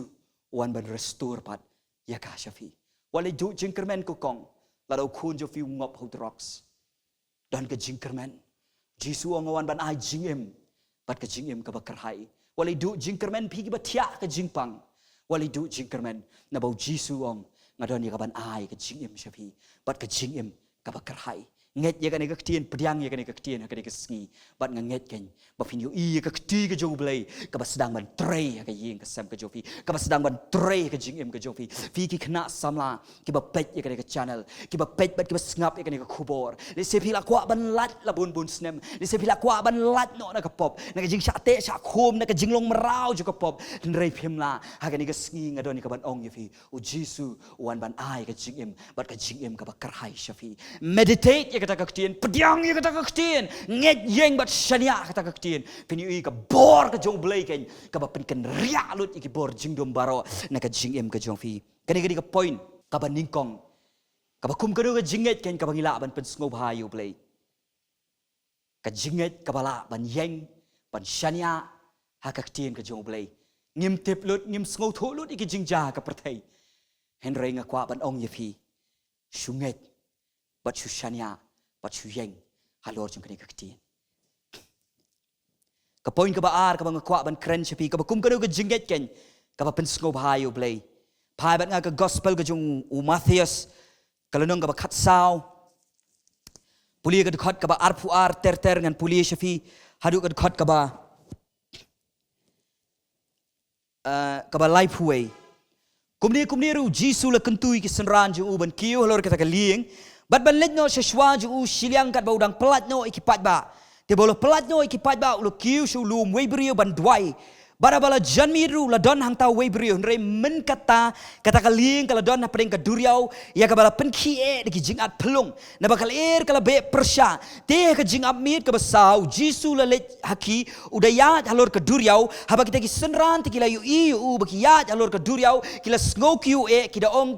u wan ban restore pat ïa ka sha phi. Wat leit duh jingkyrmen ko kong, lada u khun jong phi u ngop ha u drugs. Don ka jingkyrmen. Jisu u ong nga wan ban ai jingim bad ka jingim kaba kyrhai. Wat leit duh jingkyrmen phi kiba thiah ka jingpang. Wat leit duh jingkyrmen, naba u Jisu u ong nga don ïa ka ban ai ka jingim sha phi bad ka jingim kaba kyrhai. Ngeit ïa kane ka ktien, pdiang ïa kane ka ktien ha kane ka sngi. Bad nga ngeit keiñ ba phin ïohi ïa ka kti ka jong U Blei kaba sdang ban trei ha ka ïing ka sem ka jong phi, kaba sdang ban trei ha ka jingim ka jong phi. Phi ki khynnah samla kiba peit ïa kane ka channel, kiba peit bad kiba sngap ïa kane ka khubor, lehse phi la kwah ban lait la bun bun snem, lehse phi la kwah ban lait noh na ka pop, na ka jingshah teh shah khum, na ka jinglong mraw jong ka pop. Hynrei phim lah. Ha kane ka sngi nga don ïa ka ban ong ïa phi, u Jisu u wan ban ai ka jingim bad ka jingim kaba kyrhai sha phi. Meditate ïa kata ka ktien, pdiang ïa kata ka ktien, ngeit, ïeng bad shaniah kata ka ktien. Phin ïohi ka bor ka jong U Blei keiñ kaba pynkynriah lut ïa ki bor jingdum baroh na ka jingim ka jong phi. Kane ka dei ka point kaba nyngkong, kaba kum kano ka jingngeit keiñ kaba ngi lah ban pynsngewbha ïa U Blei. Ka jingngeit kaba lah ban ïeng, ban shaniah ha ka ktien ka jong U Blei. Ngim tip lut, ngim sngewthuh lut ïa ki jingjia ha ka pyrthei. Hynrei nga kwah ban ong ïa phi, shu ngeit bad shu shaniah bad shu ïeng halor jong kane ka ktien. Ka point kaba ar kaba nga kwah ban kren sha phi, kaba kum kano ka jingngeit keiñ kaba pynsngewbha ïa U Blei. Phai bad nga ka gospel ka jong u Mathaios, ka lynnong kaba khatsaw. Pule ka dkhot kaba arphew ar ter ter, ngan pule sha phi haduh ka dkhot kaba, eh, kaba laiphew wei. Kumne kumne ruh u Jisu u la kyntu ïa ki synran jong u ban kiew halor kata ka lieng bad ban leit noh sha shuwa jong u shiliang katba u dang pyllait noh ïa ki paidbah. Te ba u la pyllait noh ïa ki paidbah, u la kiew sha u lum wei briew ban duwai. Bad haba la jan miet ruh la don hangta wei briew, hynrei mynkatta kata ka lieng ka la don hapdeng ka duriaw ïa kaba la pynkhie eh da ki jingat phyllung. Naba ka lyer ka la beh pyrshah. Te ha ka jingap miet kaba saw, u Jisu u la leit ha ki, u da ïaid halor ka duriaw. Haba kita ki synran te ki la ïohi ïa u ba ki ïaid halor ka duriaw, ki la sngew kiew eh, ki da ong,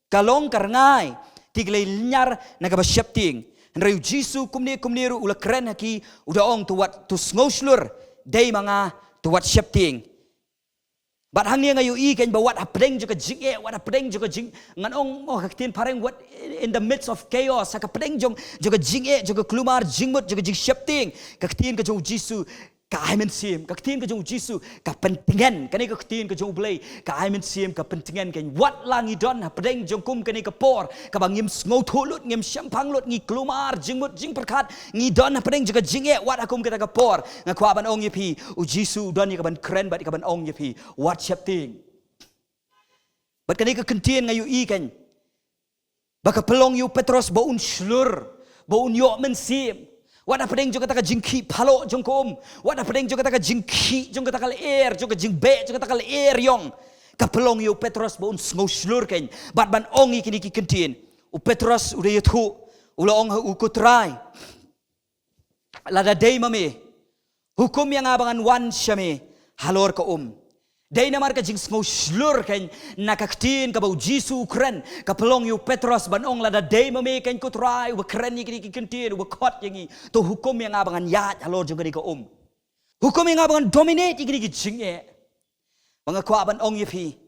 ka long ka rngai. Te ki la lynñiar na kaba sheptieng. Hynrei u Jisu kumne kumne ruh u la kren ha ki, u da ong, to wat, to sngew shlur, dei ma nga, to wat sheptieng. Bad hangne nga ïohi kein ba wat hapdeng jong ka jingeh, wat hapdeng jong ka jing, ngan ong mo ha ka ktien phareng, wat in the midst of chaos, ha ka pdeng jong, jong ka jingeh, jong ka kulmar jingmut, jong ka jingsheptieng, ka ktien ka jong u Jisu ka ai mynsiem, ka ktien ka jong u Jisu ka pyntngen, kane ka ktien ka jong u Blei ka ai mynsiem, ka pyntngen kein. Wat la ngi don hapdeng jong kum kane ka por kaba ngim sngewthuh lut, ngim shemphang lut, ngi kulmar jingmut jingpyrkhat, ngi don hapdeng jong ka jingeh, wat ha kum kata ka por, nga kwah ban ong ïa phi, u Jisu u don ïa ka ban kren bad ïa ka ban ong ïa phi, wat sheptieng. Bad kane ka kyntien nga ïohi kein ba ka pynlong ïa u Petros ba un shlur, ba un ïoh mynsiem. Wat hapdeng jong kata ka jingkhih phalok jong ka um, wat hapdeng jong kata ka jingkhih jong kata ka lyer, jong ka jingbeh jong kata ka lyer ïong, ka pynlong ïa u Petros ba un sngew shlur kein bad ban ong ïa kine ki kyntien. U Petros u da ïathuh, u la ong ha u, ko Trai, lada dei ma me, hukum ïa nga ba ngan wan sha me halor ka um. Dei namar ka jingsngew shlur kein na ka ktien kaba u Jisu u kren, ka pynlong ïa u Petros ban ong, lada dei ma me kein ko Trai, uba kren ïa kine ki kyntien, uba khot ïa ngi, to hukum ïa nga ba ngan ïaid halor jong kane ka um. Hukum ïa nga ba ngan dominate ïa kine ki jingeh. Ba nga kwah ban ong ïa phi,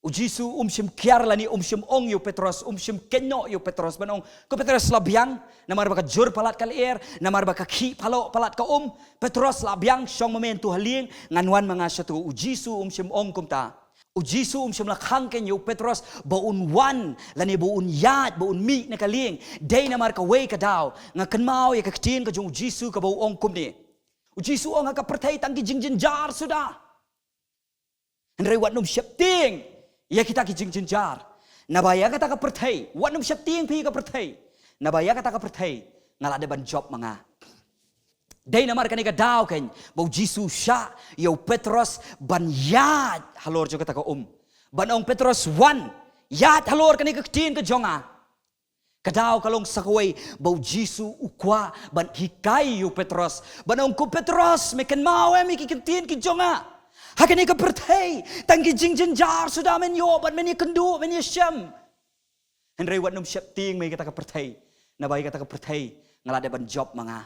u Jisu um shym kiar lane um shym ong ïa u Petros, um shym kynnoh ïa u Petros ban ong, ko Petros, la biang, namar ba ka jur palat ka lyer, namar ba ka khih phalok palat ka um. Petros, la biang, shong ma me hangto ha lieng, ngan wan ma nga shato. U Jisu um shym ong kumta. U Jisu um shym la khang kein ïa u Petros ba un wan lane ba un ïaid, ba un mih na ka lieng. Dei namar kawei ka daw, nga kynmaw ïa ka ktien ka jong u Jisu kaba u ong kumne. U Jisu u ong, ha ka pyrthei tang ki jingjynjar suda. Hynrei wat nym sheptieng ïa kita ki jingjynjar. Naba ïa kata ka pyrthei, wat nym sheptieng phi ïa ka pyrthei. Naba ïa kata ka pyrthei nga la dep ban jop ma nga. Dei namar kane ka daw kein ba u Jisu u shah ïa u Petros ban ïaid halor jong kata ka um. Ban ong, Petros, wan, ïaid halor kane ka ktien ka jong nga. Ka daw ka long sa kawei ba u Jisu u kwah ban hikai ïa u Petros, ban ong, ko Petros, me kynmaw em ïa ki kyntien ki jong nga? Ha kane ka pyrthei tang ki jingjynjar suda men ïoh bad men ïakynduh, men ïashem. Hynrei wat nym sheptieng me ïa kata ka pyrthei. Naba ïa kata ka pyrthei nga la dep ban jop ma nga.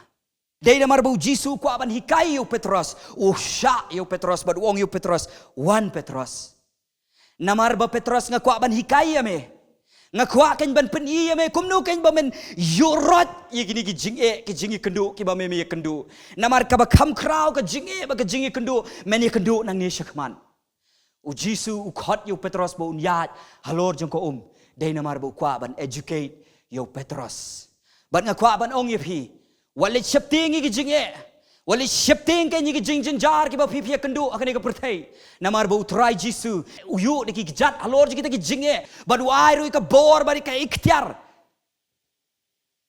Dei namar ba u Jisu u kwah ban hikai ïa u Petros, u shah ïa u Petros bad u ong ïa u Petros, wan Petros. Namar ba Petros, nga kwah ban hikai ïa me. Nga kwah kein ban pyni ïa me kumno kein ba men ïuhroit ïa kine ki jingeh, ki jingïakynduh kiba me, me ïakynduh. Namar kaba kham khraw ka jingeh bad ka jingïakynduh men ïakynduh nangne shakhmat. U Jisu u khot ïa u Petros ba un ïaid halor jong ka um. Dei namar ba u kwah ban educate ïa u Petros. Bad nga kwah ban ong ïa phi, wat leit sheptieng ïa ki jingeh. Wat leit sheptieng kein ïa ki jingjynjar kiba phi, phi ïakynduh ha kane ka pyrthei. Namar ba u Trai Jisu u ïuh da ki kjat halor jong kita ki jingeh. Bad u ai ruh ïa ka bor bad ïa ka iktiar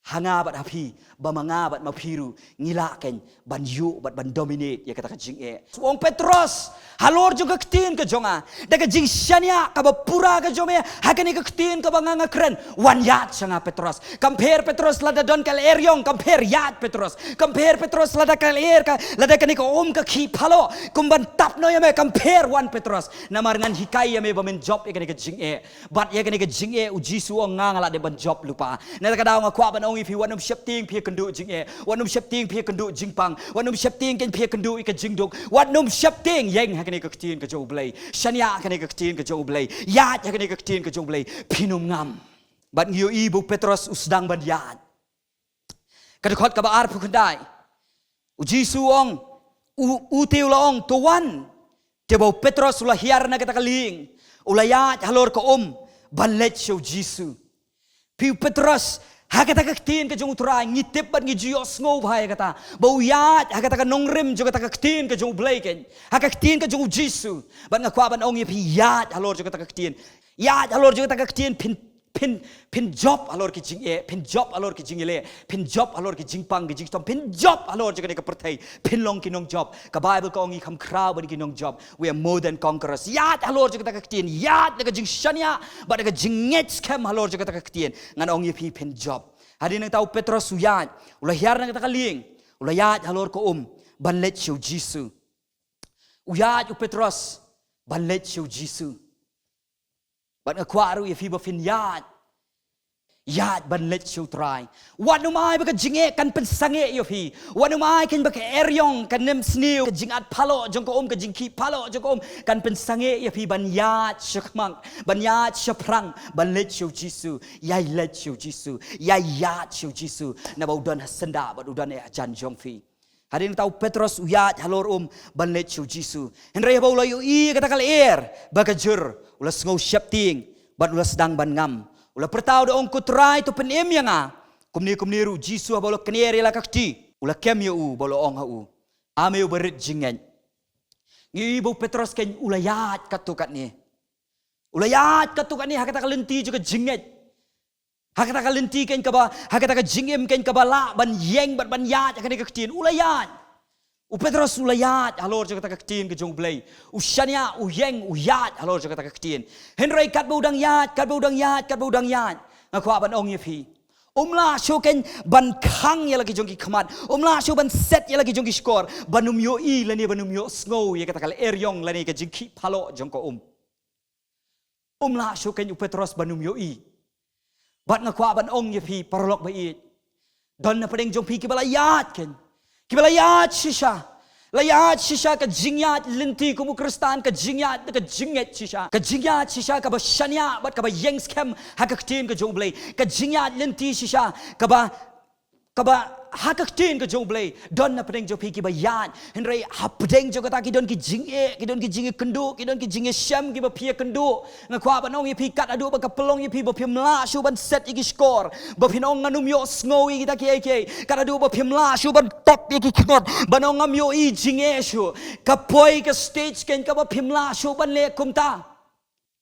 ha nga bad ha phi, ba ma nga bad ma phi ruh ngi lah kein ban ïuh bad ban dominate ïa kata ka jingeh. U ong, Petros, halor jong ka ktien ka jong nga, da ka jingshaniah kaba pura ka jong me ha kane ka ktien kaba nga, nga kren, wan ïaid sha nga Petros. Kam pher Petros lada don ka lyer ïong, kam pher, ïaid Petros. Kam pher Petros lada ka lyer ka, lada kane ka um ka khih phalok kum ban tap noh ïa me, kam pher, wan Petros. Namar ngan hikai ïa me ba men jop ïa kane ka jingeh. Bad ïa kane ka jingeh u Jisu u ong, nga, nga la dep ban jop lypa. Na kata ka daw nga kwah ban ong ïa phi, wat nym sheptieng phi ïakynduh jingeh, wat nym sheptieng phi ïakynduh jingpang, wat nym sheptieng kein phi ïakynduh ïa ka jingduk, wat nym sheptieng, ïeng ha kane ka ktien ka jong u Blei, shaniah ha kane ka ktien ka jong u Blei, ïaid ha kane ka ktien ka jong u Blei, phin ym ngam. Bad ngi ïohi ba u Petros u sdang ban ïaid. Ka dkhot kaba arphew khyndai, u Jisu u ong, u, u te u la ong, to wan. Te ba u Petros u la hiar na kata ka lieng, u la ïaid halor ka um ban leit sha u Jisu. Phi, u Petros, ha kata ka ktien ka jong u Trai ngi tip bad ngi ju ïohsngew bha ïa kata, ba u ïaid ha kata ka nongrim jong kata ka ktien ka jong u Blei kein, ha ka ktien ka jong u Jisu. Bad nga kwah ban ong ïa phi, ïaid halor jong kata ka ktien. Ïaid halor jong kata ka ktien, phin, phin, phin jop halor ki jingeh, phin jop halor ki jingïaleh, phin jop halor ki jingpang ki jingshitom, phin jop halor jong kane ka pyrthei, phin long ki nongjop. Ka Baibl ka ong ngi kham khraw ban ki nongjop. We are more than conquerors. Ïaid halor jong kata ka ktien, ïaid da ka jingshaniah bad da ka jingngeit skhem halor jong kata ka ktien. Ngan ong ïa phi, phin jop. Hadien nangta u Petros u ïaid, u la hiar na kata ka lieng, u la ïaid halor ka um ban leit sha u Jisu. U ïaid u Petros ban leit sha u Jisu. Bad nga kwah ruh ïa phi ba phin ïaid. ïaid ban leit sha U Trai. Wat nym ai ba ka jingeh kan pynsangeh ïa phi. Wat nym ai khein ba ka eriong, ka nemsniew, ka jingat paloh jong ka um, ka jingkhih paloh jong ka um kan pynsangeh ïa phi ban ïaid shakhmat, ban ïaid shaphrang, ban leit sha U Jisu. Ïai leit sha U Jisu, ïai ïaid sha U Jisu, naba u don ha syndah bad u don eh hajan jong phi. Hadien kata u Petros u ïaid halor um ban leit sha U Jisu. Hynrei haba u la ïohi ïa kata ka lyer ba ka jur, u la sngew sheptieng bad u la sdang ban ngam. U la pyrta, u da ong, "Ko Trai, to pynim ïa nga." Kumne kumne ruh U Jisu haba u la kner ïa la ka kti, u la kem ïa u bad u la ong ha u, "A me uba rit jingngeit." Ngi ïohi ba u Petros khein u la ïaid katto katne. U la ïaid katto katne ha kata ka lynti jong ka jingngeit. Ha kata ka lynti khein kaba, ha kata ka jingim khein kaba lah ban ïeng bad ban ïaid ha kane ka ktien. U la ïaid. U Petros u la ïaid halor jong kata ka ktien ka jong U Blei. U shaniah, u ïeng, u ïaid halor jong kata ka ktien. Hynrei katba u dang ïaid, katba u dang ïaid, katba u dang ïaid, nga kwah ban ong ïa phi, um lah shuh khein ban khang ïa la ki jong ki khmat. Um lah shuh ban set ïa la ki jong ki shkor ban ym ïohi lane ban ym ïohsngew ïa kata ka lyer eriong lane ka jingkhih paloh jong ka um. Um lah shuh khein u Petros ban ym ïohi. Bad nga kwah ban ong ïa phi paralok ba ïeit, don na pdeng jong phi kiba la ïaid khein, kiba la ïaid shisha. La ïaid shisha ka jingïaid lynti kum u Khristan, ka jingïaid, ka jingngeit shisha, ka jingïaid shisha kaba shaniah bad kaba ïeng skhem ha ka ktien ka jong U Blei, ka jingïaid lynti shisha kaba, kaba ha ka ktien ka jong U Blei. Don na pdeng jong phi kiba ïaid, hynrei ha pdeng jong kata ki don ki jingeh, ki don ki jingïakynduh, ki don ki jingïashem kiba phi ïakynduh. Nga kwah ban ong ïa phi, kat haduh ba ka pynlong ïa phi ba phim lah shuh ban set ïa ki shkor, ba phin ong, "Ngan ym ïohsngew ïa kita kiei kiei." Kat haduh ba phim lah shuh ban top ïa ki khmat, ban ong, "Ngam ïohi jingeh shuh." Ka poi ka stage khein kaba phim lah shuh ban leh kumta.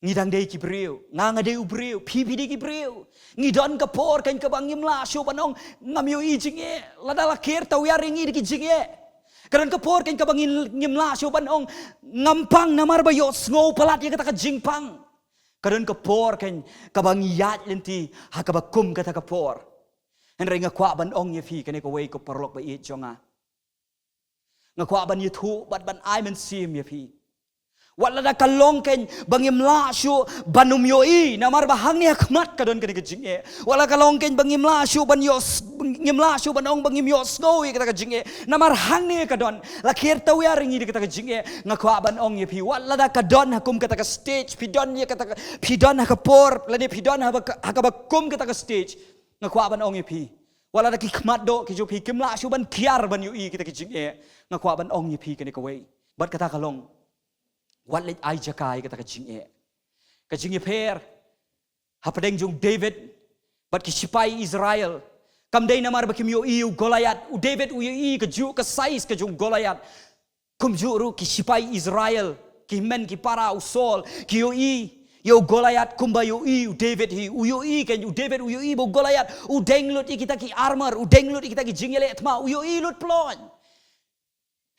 Ngi dang dei ki briew, nga nga dei u briew, phi phi dei ki briew. Ngi don ka por khein kaba ngim lah shuh ban ong, "Ngam ïohi jingeh." Lada la kher tawiar ïa ngi da ki jingeh, ka don ka por khein kaba ngin, ngim lah shuh ban ong, "Ngam pang," namar ba ïohsngew palat ïa kata ka jingpang. Ka don ka por khein kaba ngi ïaid lynti ha kaba kum kata ka por. Hynrei nga kwah ban ong ïa phi kane kawei, ko paralok ba ïeit jong nga. Nga kwah ban ïathuh bad ban ai mynsiem ïa phi. Wat lada ka long khein ba ngim lah shuh ban ym ïohi, namar ba hangne ha khmat ka don kane ka jingeh. Wat lada ka long khein ba ngim lah shuh ban ïoh, ngim lah shuh ban ong ba ngim ïohsngew ïa kata ka jingeh, namar hangne ka don. La kher tawiar ïa ngi da kata ka jingeh. Nga kwah ban ong ïa phi, wat lada ka don ha kum kata ka stage, phi don ïa kata ka, phi don ha ka por lane phi don ha ba ka, ha kaba kum kata ka stage, nga kwah ban ong ïa phi, wat lada ki khmat doh ki jong phi kim lah shuh ban kiar ban ïohi kita ki jingeh, nga kwah ban ong ïa phi kane kawei. Bad kata ka long, wat leit ai jaka ïa kata ka jingeh. Ka jingïapher ha pdeng jong u David bad ki shipai Israel kam dei namar ba kim ïohi ïa u Goliath. U David u ïohi kajuh ka size ka jong u Goliath. Kumjuh ruh ki shipai Israel, ki hynmen ki para, u Saul, ki ïohi ïa u Goliath kumba ïohi u David hi. U ïohi khein, u David u ïohi ba u Goliath u deng lut ïa kita ki armor, u deng lut ïa kita ki jingïaleh thma, u ïohi lut ploiñ.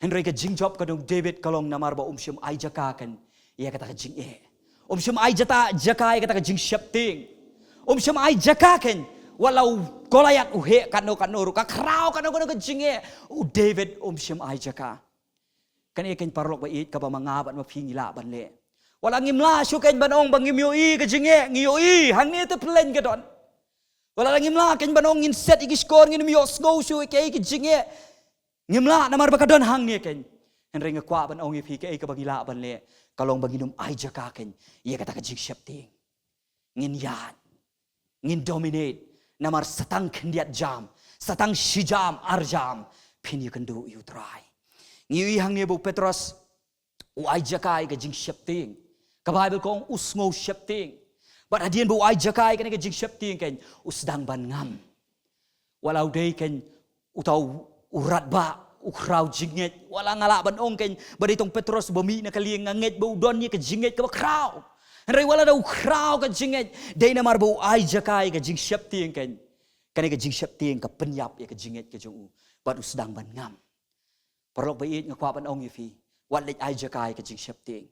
Hynrei ka jingjop ka jong u David ka long namar ba um shym ai jaka khein ïa kata ka jingeh. Um shym ai jata, jaka ïa kata ka jingsheptieng. Um shym ai jaka khein, wat la u Goliath u heh katno katno ruh, ka khraw katno katno ka jingeh, u David um shym ai jaka. Kane khein paralok ba ïeit kaba ma nga bad ma phi ngi lah ban leh. Wat la ngim lah shuh khein ban ong ba ngim ïohi ka jingeh, ngi ïohi, hangne te pynlong ka don. Wat la ngim lah khein ban ong ngin set ïa ki shkor, ngin ym ïohsngew shuh ïa ki jingeh. Ngim lah namar ba ka don hangne khein. Hynrei nga kwah ban ong ïa phi kaei kaba ngi lah ban leh, ka long ba ngin ym ai jaka khein ïa kata ka jingsheptieng. Ngin ïaid, ngin dominate. Namar sa tang khyndiat jam, sa tang shi jam, ar jam, phin ïakynduh ïa u Trai. Ngi ïohi hangne ba u Petros u ai jaka ïa ka jingsheptieng. Ka Baibl ka ong u sngew sheptieng. Bad hadien ba u ai jaka ïa kane ka jingsheptieng khein, u sdang ban ngam. Wat la u dei khein uta u, u radbah, u khraw jingngeit. Wat la nga lah ban ong khein ba dei tang u Petros ba mih na ka lieng, nga ngeit ba u don ïa ka jingngeit kaba khraw. Hynrei wat la da u khraw ka jingngeit, dei namar ba u ai jaka ïa ka jingsheptieng khein, kane ka jingsheptieng ka pynïap ïa ka jingngeit ka jong u. Bad u sdang ban ngam. Paralok ba ïeit, nga kwah ban ong ïa phi, wat leit ai jaka ïa ka jingsheptieng.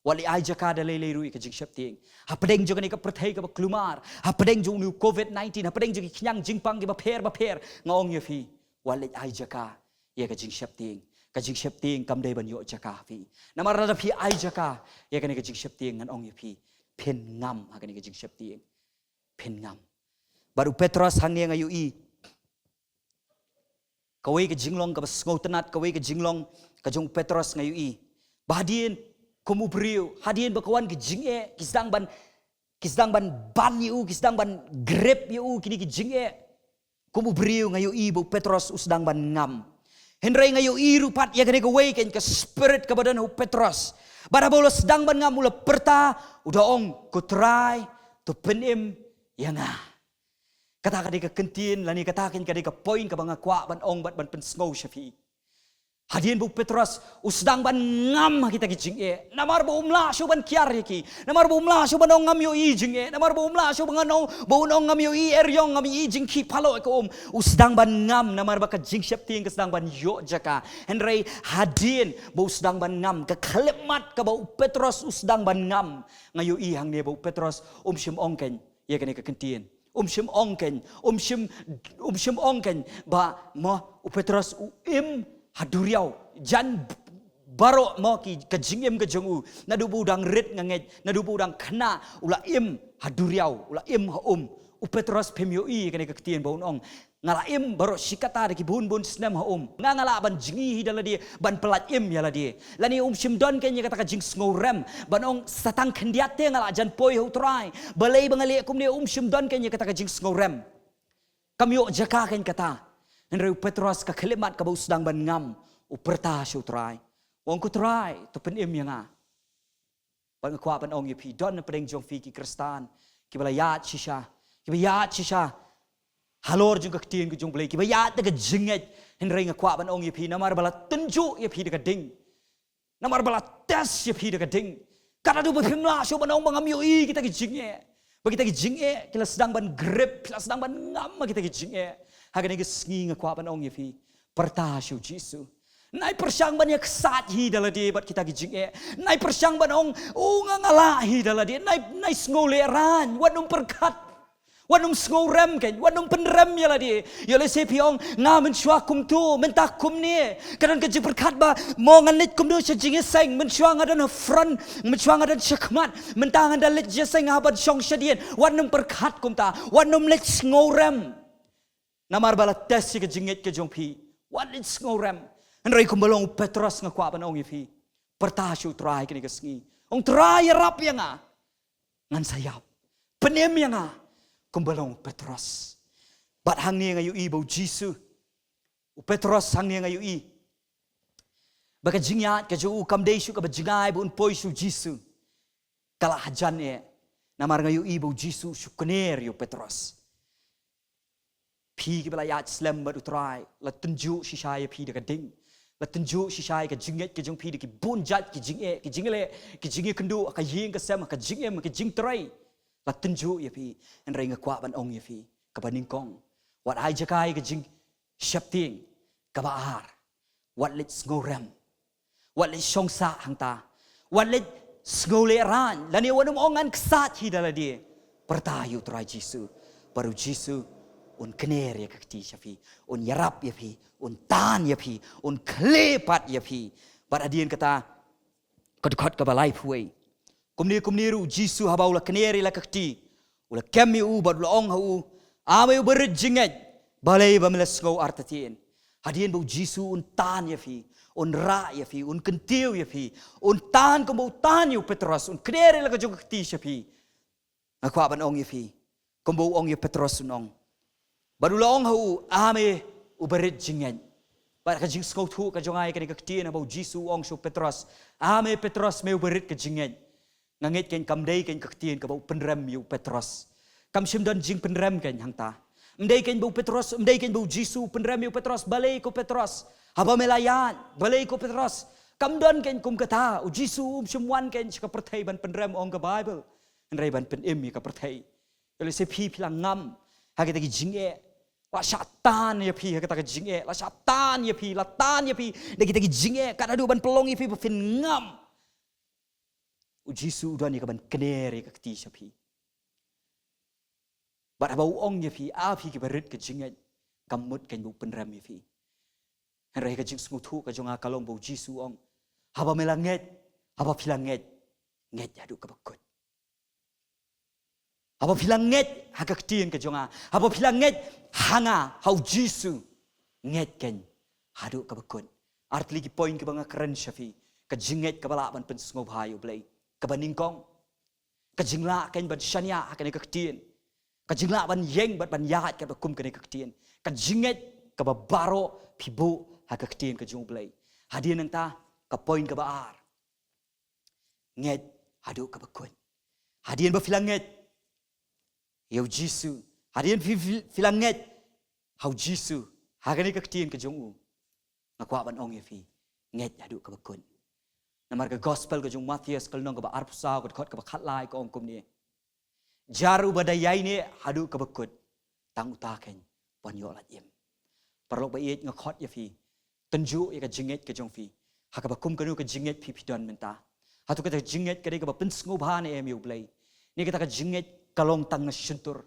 Wat leit ai jaka da lei lei ruh ïa ka jingsheptieng. Ha pdeng jong kane ka pyrthei kaba kulmar, ha pdeng jong une u covid nineteen, ha pdeng jong ki khñiang jingpang kiba pher ba pher, nga ong ïa phi, wat leit ai jaka ïa ka jingsheptieng. Ka jingsheptieng kam dei ban ïoh jaka ha phi. Namar lada phi ai jaka ïa kane ka jingsheptieng, ngan ong ïa phi, phin ngam ha kane ka jingsheptieng. Phin ngam. Bad u Petros hangne nga ïohi kawei ka jinglong kaba sngewtynnat, kawei ka jinglong ka jong u Petros nga ïohi. Ba hadien kum u briew, hadien ba ka wan ki jingeh, ki sdang ban, ki sdang ban ban ïa u, ki sdang ban grep ïa u kine ki jingeh. Kum u briew nga ïohi ba u Petros u sdang ban ngam. Hynrei nga ïohi ruh pat ïa kane kawei ka, ka spirit kaba don ha u Petros. Bad haba u la sdang ban ngam u la pyrta, u da ong, "Ko Trai, to pynim ïa nga." Kata ka dei ka kyntien, lane kata ka dei ka point kaba nga kwah ban ong bad ban pynsngew sha phi. Hadien ba u Petros u sdang ban ngam ha kita ki jingeh. Namar ba um lah shuh ban kiar ïa ki. Namar ba um lah shuh ban ong ngam ïohi jingeh. Namar ba um lah shuh ban ong, ba un ong ngam ïohi eriong, ngam ïohi jingkhih paloh ïa ka um. U sdang ban ngam namar ba ka jingsheptieng ka sdang ban ïoh jaka. Hynrei hadien ba u sdang ban ngam, ka khyllipmat kaba u Petros u sdang ban ngam, nga ïohi hangne ba u Petros um shym ong keiñ ïa kane ka kyntien. Um shym ong keiñ, um shym, um shym ong keiñ ba mo u Petros u im ha duriaw. Jan baroh mo ki, ka jingim ka jong u, naduh ba u dang rit nga ngeit, naduh ba u dang khynnah, u la im ha duriaw, u la im ha um. U Petros, phim ïohi ïa kane ka kyntien ba un ong, "Nga la im baroh shi katta da ki bun bun snem ha um. Nga, nga lah ban jngi hi da lade, ban pyllait im ïa lade." Lane um shym don keiñ ïa kata ka jingsngewrem ban ong, "Sa tang khyndiat te nga lah jan poi ha u Trai. Balei ba nga leh kumne?" Um shym don keiñ ïa kata ka jingsngewrem. Kam ïoh jaka keiñ kata. Hynrei u Petros, ka khyllipmat kaba u sdang ban ngam, u pyrta sha u Trai, u ong, "Ko Trai, to pynim ïa nga." Bad nga kwah ban ong ïa phi, don na pdeng jong phi ki Khristan kiba la ïaid shisha, kiba ïaid shisha halor jong ka ktien ka jong U Blei, kiba ïaid da ka jingngeit. Hynrei nga kwah ban ong ïa phi, namar ba la tynjuh ïa phi da ka ding, namar ba la test ïa phi da ka ding, ka da duh ba phim lah shuh ban ong ba ngam ïohi kita ki jingeh. Ba kita ki jingeh ki la sdang ban grip, ki la sdang ban ngam ïa kita ki jingeh. Ha kane ka sngi nga kwah ban ong ïa phi, pyrta sha u Jisu. Nai pyrshang ban ïa ksat hi da lade bad kita ki jingeh. Nai pyrshang ban ong, "O nga, nga lah hi da lade." Nai, nai sngewlehrain, wat nym pyrkhat. Wat nym sngewrem keiñ, wat nym pynrem ïa lade. Ïoh lehse phi ong, "Nga mynshuwa kumto, mynta kumne." Ka don ka jingpyrkhat ba, "Mo ngan leit kumno sha jingïaseng, mynshuwa nga don ha front, mynshuwa nga don shakhmat, mynta ngan da leit ïaseng ha ban shong shadien." Wat nym pyrkhat kumta, wat nym leit sngewrem. Namar ba la test ïa ka jingngeit ka jong phi. Wat leit sngewrem. Hynrei kumba long u Petros nga kwah ban ong ïa phi, pyrta sha u Trai kane ka sngi. Ong, "Trai, ïarap ïa nga. Ngan sa ïap. Pynim ïa nga." Kumba long u Petros. Bad hangne nga ïohi ba u Jisu, u Petros hangne nga ïohi ba ka jingïaid ka jong u kam dei shuh kaba jngai ba un poi sha u Jisu. Ka la hajan eh. Namar nga ïohi ba u Jisu u shu kner ïa u Petros. Phi kiba la ïaid slem bad u Trai, la tynjuh shisha ïa phi da ka ding. La tynjuh shisha ïa ka jingngeit ka jong phi da ki bun jait ki jingeh, ki jingleh, ki jingïakynduh, ka ïing ka sem, ka jingim, ka jingtrei. La tynjuh ïa phi. Hynrei nga kwah ban ong ïa phi, kaba nyngkong, wat ai jaka ïa ka jingsheptieng. Kaba ar, wat leit sngewrem. Wat leit shong sah hangta. Wat leit sngewlehrain. Lane wat nym ong, "Ngan ksat hi da lade." Pyrta ïa u Trai Jisu. Bad u Jisu un kner ïa ka kti sha phi, un ïarap ïa phi, un tan ïa phi, un khleh pat ïa phi. Bad hadien kata, ka dkhot kaba laiphew wei. Kumne kumne ruh u Jisu haba u la kner ïa la ka kti, u la kem ïa u bad u la ong ha u, "A me uba rit jingngeit, balei ba me la sngew artatien?" Hadien ba u Jisu un tan ïa phi, un rah ïa phi, un kyntiew ïa phi, un tan kumba u tan ïa u Petros, un kner ïa la ka jong ka kti sha phi. Nga kwah ban ong ïa phi, kumba u ong ïa u Petros un ong. Bad u la ong ha u, "A me uba rit jingngeit." Bad ka jingsngewthuh ka jong nga ïa kane ka ktien haba u Jisu u ong sha u Petros, "A me Petros, me uba rit ka jingngeit." Nga ngeit keiñ kam dei keiñ ka ktien kaba u pynrem ïa u Petros. Kam shym don jingpynrem keiñ hangta. Ym dei keiñ ba u Petros, ym dei keiñ ba u Jisu u pynrem ïa u Petros, "Balei ko Petros, haba me la ïaid, balei ko Petros?" Kam don keiñ kum kata. U Jisu um shym wan keiñ sha ka pyrthei ban pynrem, ong ka Baibl. Hynrei ban pynim ïa ka pyrthei. Ïoh lehse phi, phi la ngam ha kita ki jingeh. La shah tan ïa phi ha kita ki jingeh. La shah tan ïa phi, la tan ïa phi da kita ki jingeh. Ka da duh ban pynlong ïa phi ba phin ngam. U Jisu u don ïa ka ban kner ïa ka kti sha phi. Bad haba u ong ïa phi, "A phi kiba rit ka jingngeit," kam mut keiñ ba u pynrem ïa phi. Hynrei ka jingsngewthuh ka jong nga ka long ba u Jisu u ong, "Haba me la ngeit, haba phi la ngeit, ngeit haduh kaba kut." Haba phi la ngeit ha ka ktien ka jong nga, haba phi la ngeit ha nga, ha U Jisu, ngeit kein haduh kaba kut. Artylli ki point kiba nga kren sha phi. Ka jingngeit kaba lah ban pynsngewbha ïa U Blei, kaba nyngkong. Ka jinglah kein ban shaniah ha kane ka ktien. Ka jinglah ban ïeng bad ban ïaid katba kum kane ka ktien. Ka jingngeit kaba baroh phi buh ha ka ktien ka jong U Blei. Hadien nangta, ka point kaba ar. Ngeit haduh kaba kut. Hadien ba phi la ngeit ïa U Jisu, hadien phi, phi, phi la ngeit ha U Jisu, ha kane ka ktien ka jong u, nga kwah ban ong ïa phi, ngeit haduh kaba kut. Namar ka gospel ka jong u Mathaios ka lynnong kaba arphew saw, ka dkhot kaba khatlai ka ong kumne: Jar uba da ïaineh haduh kaba kut, tang uta kein u ban ïoh lait im. Paralok ba ïeit, nga khot ïa phi, tynjuh ïa ka jingngeit ka jong phi ha kaba kum kano ka jingngeit phi, phi don mynta. Hato kata ka jingngeit ka dei kaba pynsngewbha ne em ïa U Blei? Ne kata ka jingngeit ka long tang na shyntur?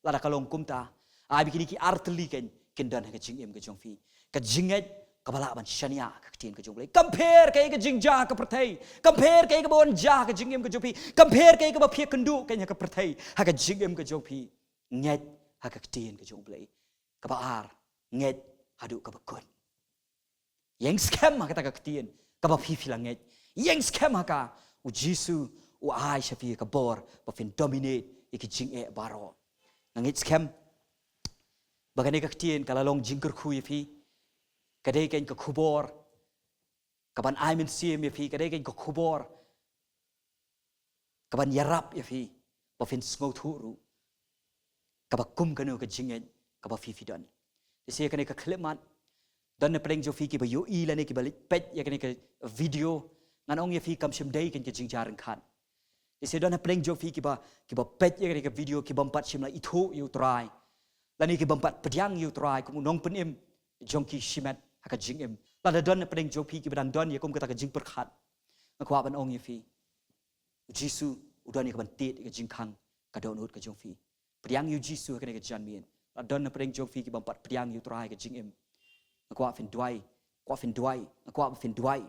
Lada ka long kumta, ai ba kine ki artylli kein kin don ha ka jingim ka jong phi. Ka jingngeit kaba lah ban shaniah ha ka ktien ka jong U Blei. Kam pher kaei ka jingjia ha ka pyrthei, kam pher kaei kaba wan jia ha ka jingim ka jong phi, kam pher kaei kaba phi ïakynduh kein ha ka pyrthei, ha ka jingim ka jong phi, ngeit ha ka ktien ka jong U Blei. Kaba ar, ngeit haduh kaba kut. Ïeng skhem ha kata ka ktien kaba phi, phi la ngeit. Ïeng skhem ha ka. U Jisu u ai sha phi ka bor ba phin dominate ïa ki jingeh baroh. Nga ngeit skhem ba kane ka ktien ka la long jingkyrkhu ïa phi. Ka dei kein ka khubor kaban ai mynsiem ïa phi, ka dei kein ka khubor kaban ïarap ïa phi ba phin sngewthuh ruh kaba kum kano ka jingngeit kaba phi, phi don. Te sha kane ka khyllipmat, don na pdeng jong phi kiba ïohi lane kiba leit peit ïa kane ka video, ngan ong ïa phi, kam shym dei kein ka jingja ryngkat. Te sha don na pdeng jong phi kiba, kiba peit ïa kane ka video, kibym pat shym la ithuh ïa U Trai, lane kibym pat pdiang ïa U Trai kum u nongpynim jong ki shimet ha ka jingim. Lada don na pdeng jong phi kiba dang don ïa kum kata ka jingpyrkhat, nga kwah ban ong ïa phi, U Jisu u don ïa kaban tied ïa ka jingkhang ka dohnud ka jong phi. Pdiang ïa U Jisu ha kane ka janmiet. Lada don na pdeng jong phi kibym pat pdiang ïa U Trai ha ka jingim, nga kwah phin duwai, kwah phin duwai, nga kwah ba phin duwai.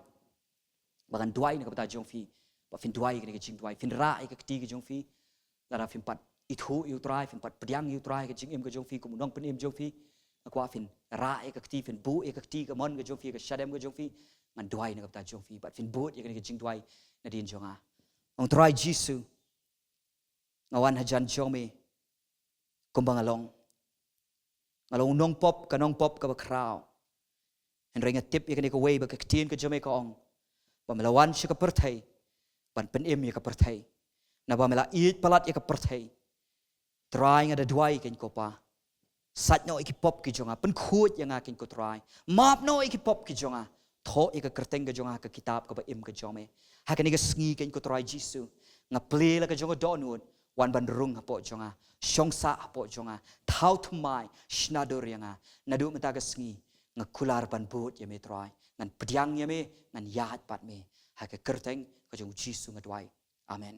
Ba ngan duwai na ka bynta jong phi, ba phin duwai ïa kane ka jingduwai, phin rah ïa ka kti ka jong phi. Lada phim pat ithuh ïa U Trai, phim pat pdiang ïa U Trai ha ka jingim ka jong phi kum u nongpynim jong phi, nga kwah phin rah ïa ka kti, phin buh ïa ka kti, ka mon ka jong phi, ka shadem ka jong phi. Ngan duwai na ka bynta jong phi, bad phin bud ïa kane ka jingduwai nadien jong nga. Ong: Trai Jisu, nga wan hajan jong me kumba nga long. Nga long u nongpop, ka nongpop kaba khraw. Hynrei nga tip ïa kane kawei ba ka ktien ka jong me ka ong ba me la wan sha ka pyrthei ban pynim ïa ka pyrthei. Naba me la ïeit palat ïa ka pyrthei. Trai, nga da duwai kein ko Pa, sait noh ïa ki pop ki jong nga, pynkhuid ïa nga kein ko Trai, map noh ïa ki pop ki jong nga, thoh ïa ka kyrteng ka jong nga ha ka kitab kaba im ka jong me. Ha kane ka sngi kein ko Trai Jisu, nga plie la ka jong ka dohnud, wan ban rung hapoh jong nga, shong sah hapoh jong nga, thaw thymmai, shna dur ïa nga. Naduh mynta ka sngi nga kular ban bud ïa me Trai, ngan pdiang ïa me, ngan ïaid bad me. Ha ka kyrteng ka jong U Jisu nga duwai. Amen.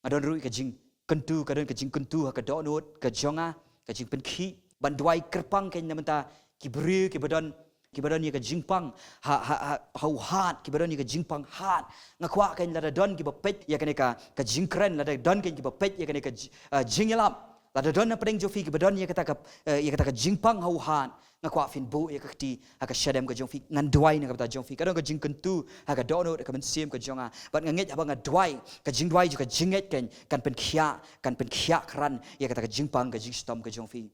Nga don ruh ïa ka jingkyntu, ka don ka jingkyntu ha ka dohnud ka jong nga, ka jingpynkhih ban duwai kyrpang kein na bynta ki briew kiba don, kiba don ïa ka jingpang ha, ha, ha, ha u hat, kiba don ïa ka jingpang hat. Nga kwah kein lada don kiba peit ïa kane ka, ka jingkren, lada don kein kiba peit ïa kane ka ji-, ah, jingïalap, lada don na pdeng jong phi kiba don ïa kata ka, eh, ïa kata ka jingpang ha u hat, nga kwah phin buh ïa ka kti ha ka shadem ka jong phi, ngan duwai na ka bynta jong phi. Ka don ka jingkyntu ha ka dohnud, ha ka mynsiem ka jong nga. Bad nga ngeit haba nga duwai, ka jingduwai jong ka jingngeit kein kan pynkhiah, kan pynkhiah krat ïa kata ka jingpang, ka jingshitom ka jong phi.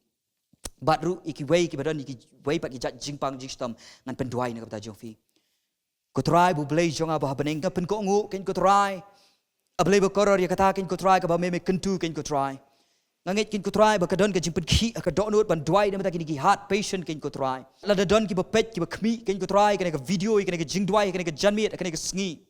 Bad ruh ïa kiwei kiba don ïa kiwei pat ki jait jingpang jingshitom, ngan pynduwai na ka bynta jong phi. Ko Trai, ba U Blei jong nga uba ha bneng, nga pynkohnguh kein ko Trai, A Blei ba kordor, ïa kata kein ko Trai kaba me, me kyntu kein ko Trai. Nga ngeit kein ko Trai ba ka don ka jingpynkhih ha ka dohnud ban duwai na bynta kine ki heart patient kein ko Trai. Lada don kiba peit, kiba khmih kein ko Trai ïa kane ka video, ïa kane ka jingduwai, ïa kane ka janmiet, ïa kane ka sngi,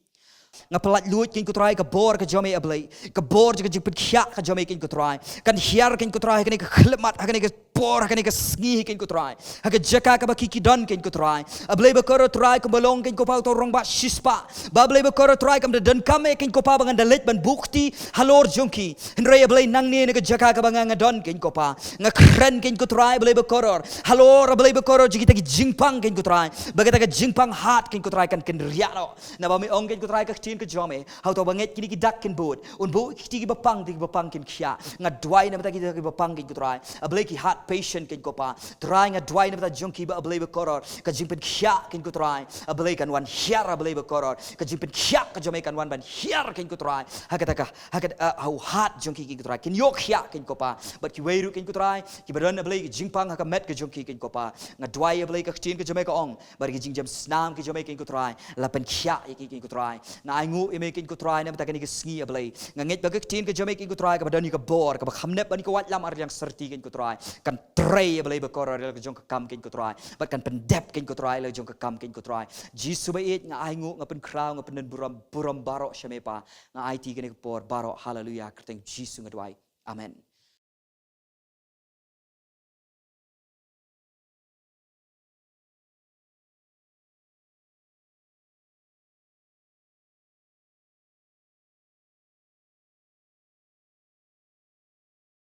nga pyllait luid kein ko Trai ka bor ka jong me A Blei, ka bor jong ka jingpynkhiah ka jong me kein ko Trai, kan hiar kein ko Trai ha kane ka khyllipmat, ha kane ka por, ha kane ka sngi kein ko Trai, ha ka jaka kaba ki, ki don kein ko Trai. A Blei ba kordor Trai, kumba long kein ko Pa uta u rangbah shispah, ba A Blei ba kordor Trai, kam da donkam eh kein ko Pa ba ngan da leit ban buh kti halor jong ki. Hynrei A Blei, nangne na ka jaka kaba nga, nga don kein ko Pa, nga kren kein ko Trai, A Blei ba kordor, halor, A Blei ba kordor jong kita ki jingpang kein ko Trai, ba kata ka jingpang hat kein ko Trai kan kynriah noh. Naba me ong kein ko Trai, ka ktien ka jong me, ha uta uba ngeit kine ki dak kin bud. Un buh ki kti kiba pang, te kiba pang kin khiah. Nga duwai na bynta kita kiba pang, kein ko Trai. A Blei, ki heart patient, kein ko Pa. Trai, nga duwai na bynta jong ki, ba A Blei ba kordor, ka jingpynkhiah, kein ko Trai, A Blei, kan wan hiar, A Blei ba kordor. Ka jingpynkhiah ka jong me kan wan ban hiar, kein ko Trai, ha kata ka, ha kata, uh, ha u heart jong ki, kein ko Trai, kin ïoh khiah, kein ko Pa. Bad kiwei ruh, kein ko Trai, kiba don, A Blei, ki jingpang ha ka met ka jong ki, kein ko Pa. Nga duwai, A Blei, ka ktien ka jong me ka ong, bad ki jingjam snam ki jong me, kein ko Trai, la pynkhiah ïa ki, kein ko Trai. Nga ainguh ïa me, kein ko Trai, na bynta kane ka sngi, A Blei. Nga ngeit ba ka ktien ka jong me, kein ko Trai, kaba don ïa ka bor, kaba kham nep ban ïa ka waitlam arliang syrti, kein ko Trai, kan trei, A Blei ba kordor, ïa la ka jong ka kam, kein ko Trai, bad kan pyndep, kein ko Trai, ïa la ka jong ka kam, kein ko Trai. Jisu ba ïeit, nga ainguh, nga pynkhraw, nga pyndon burom, burom baroh sha me, Pa. Nga aiti kane ka por baroh, haleluya, ha ka kyrteng Jisu nga duwai. Amen.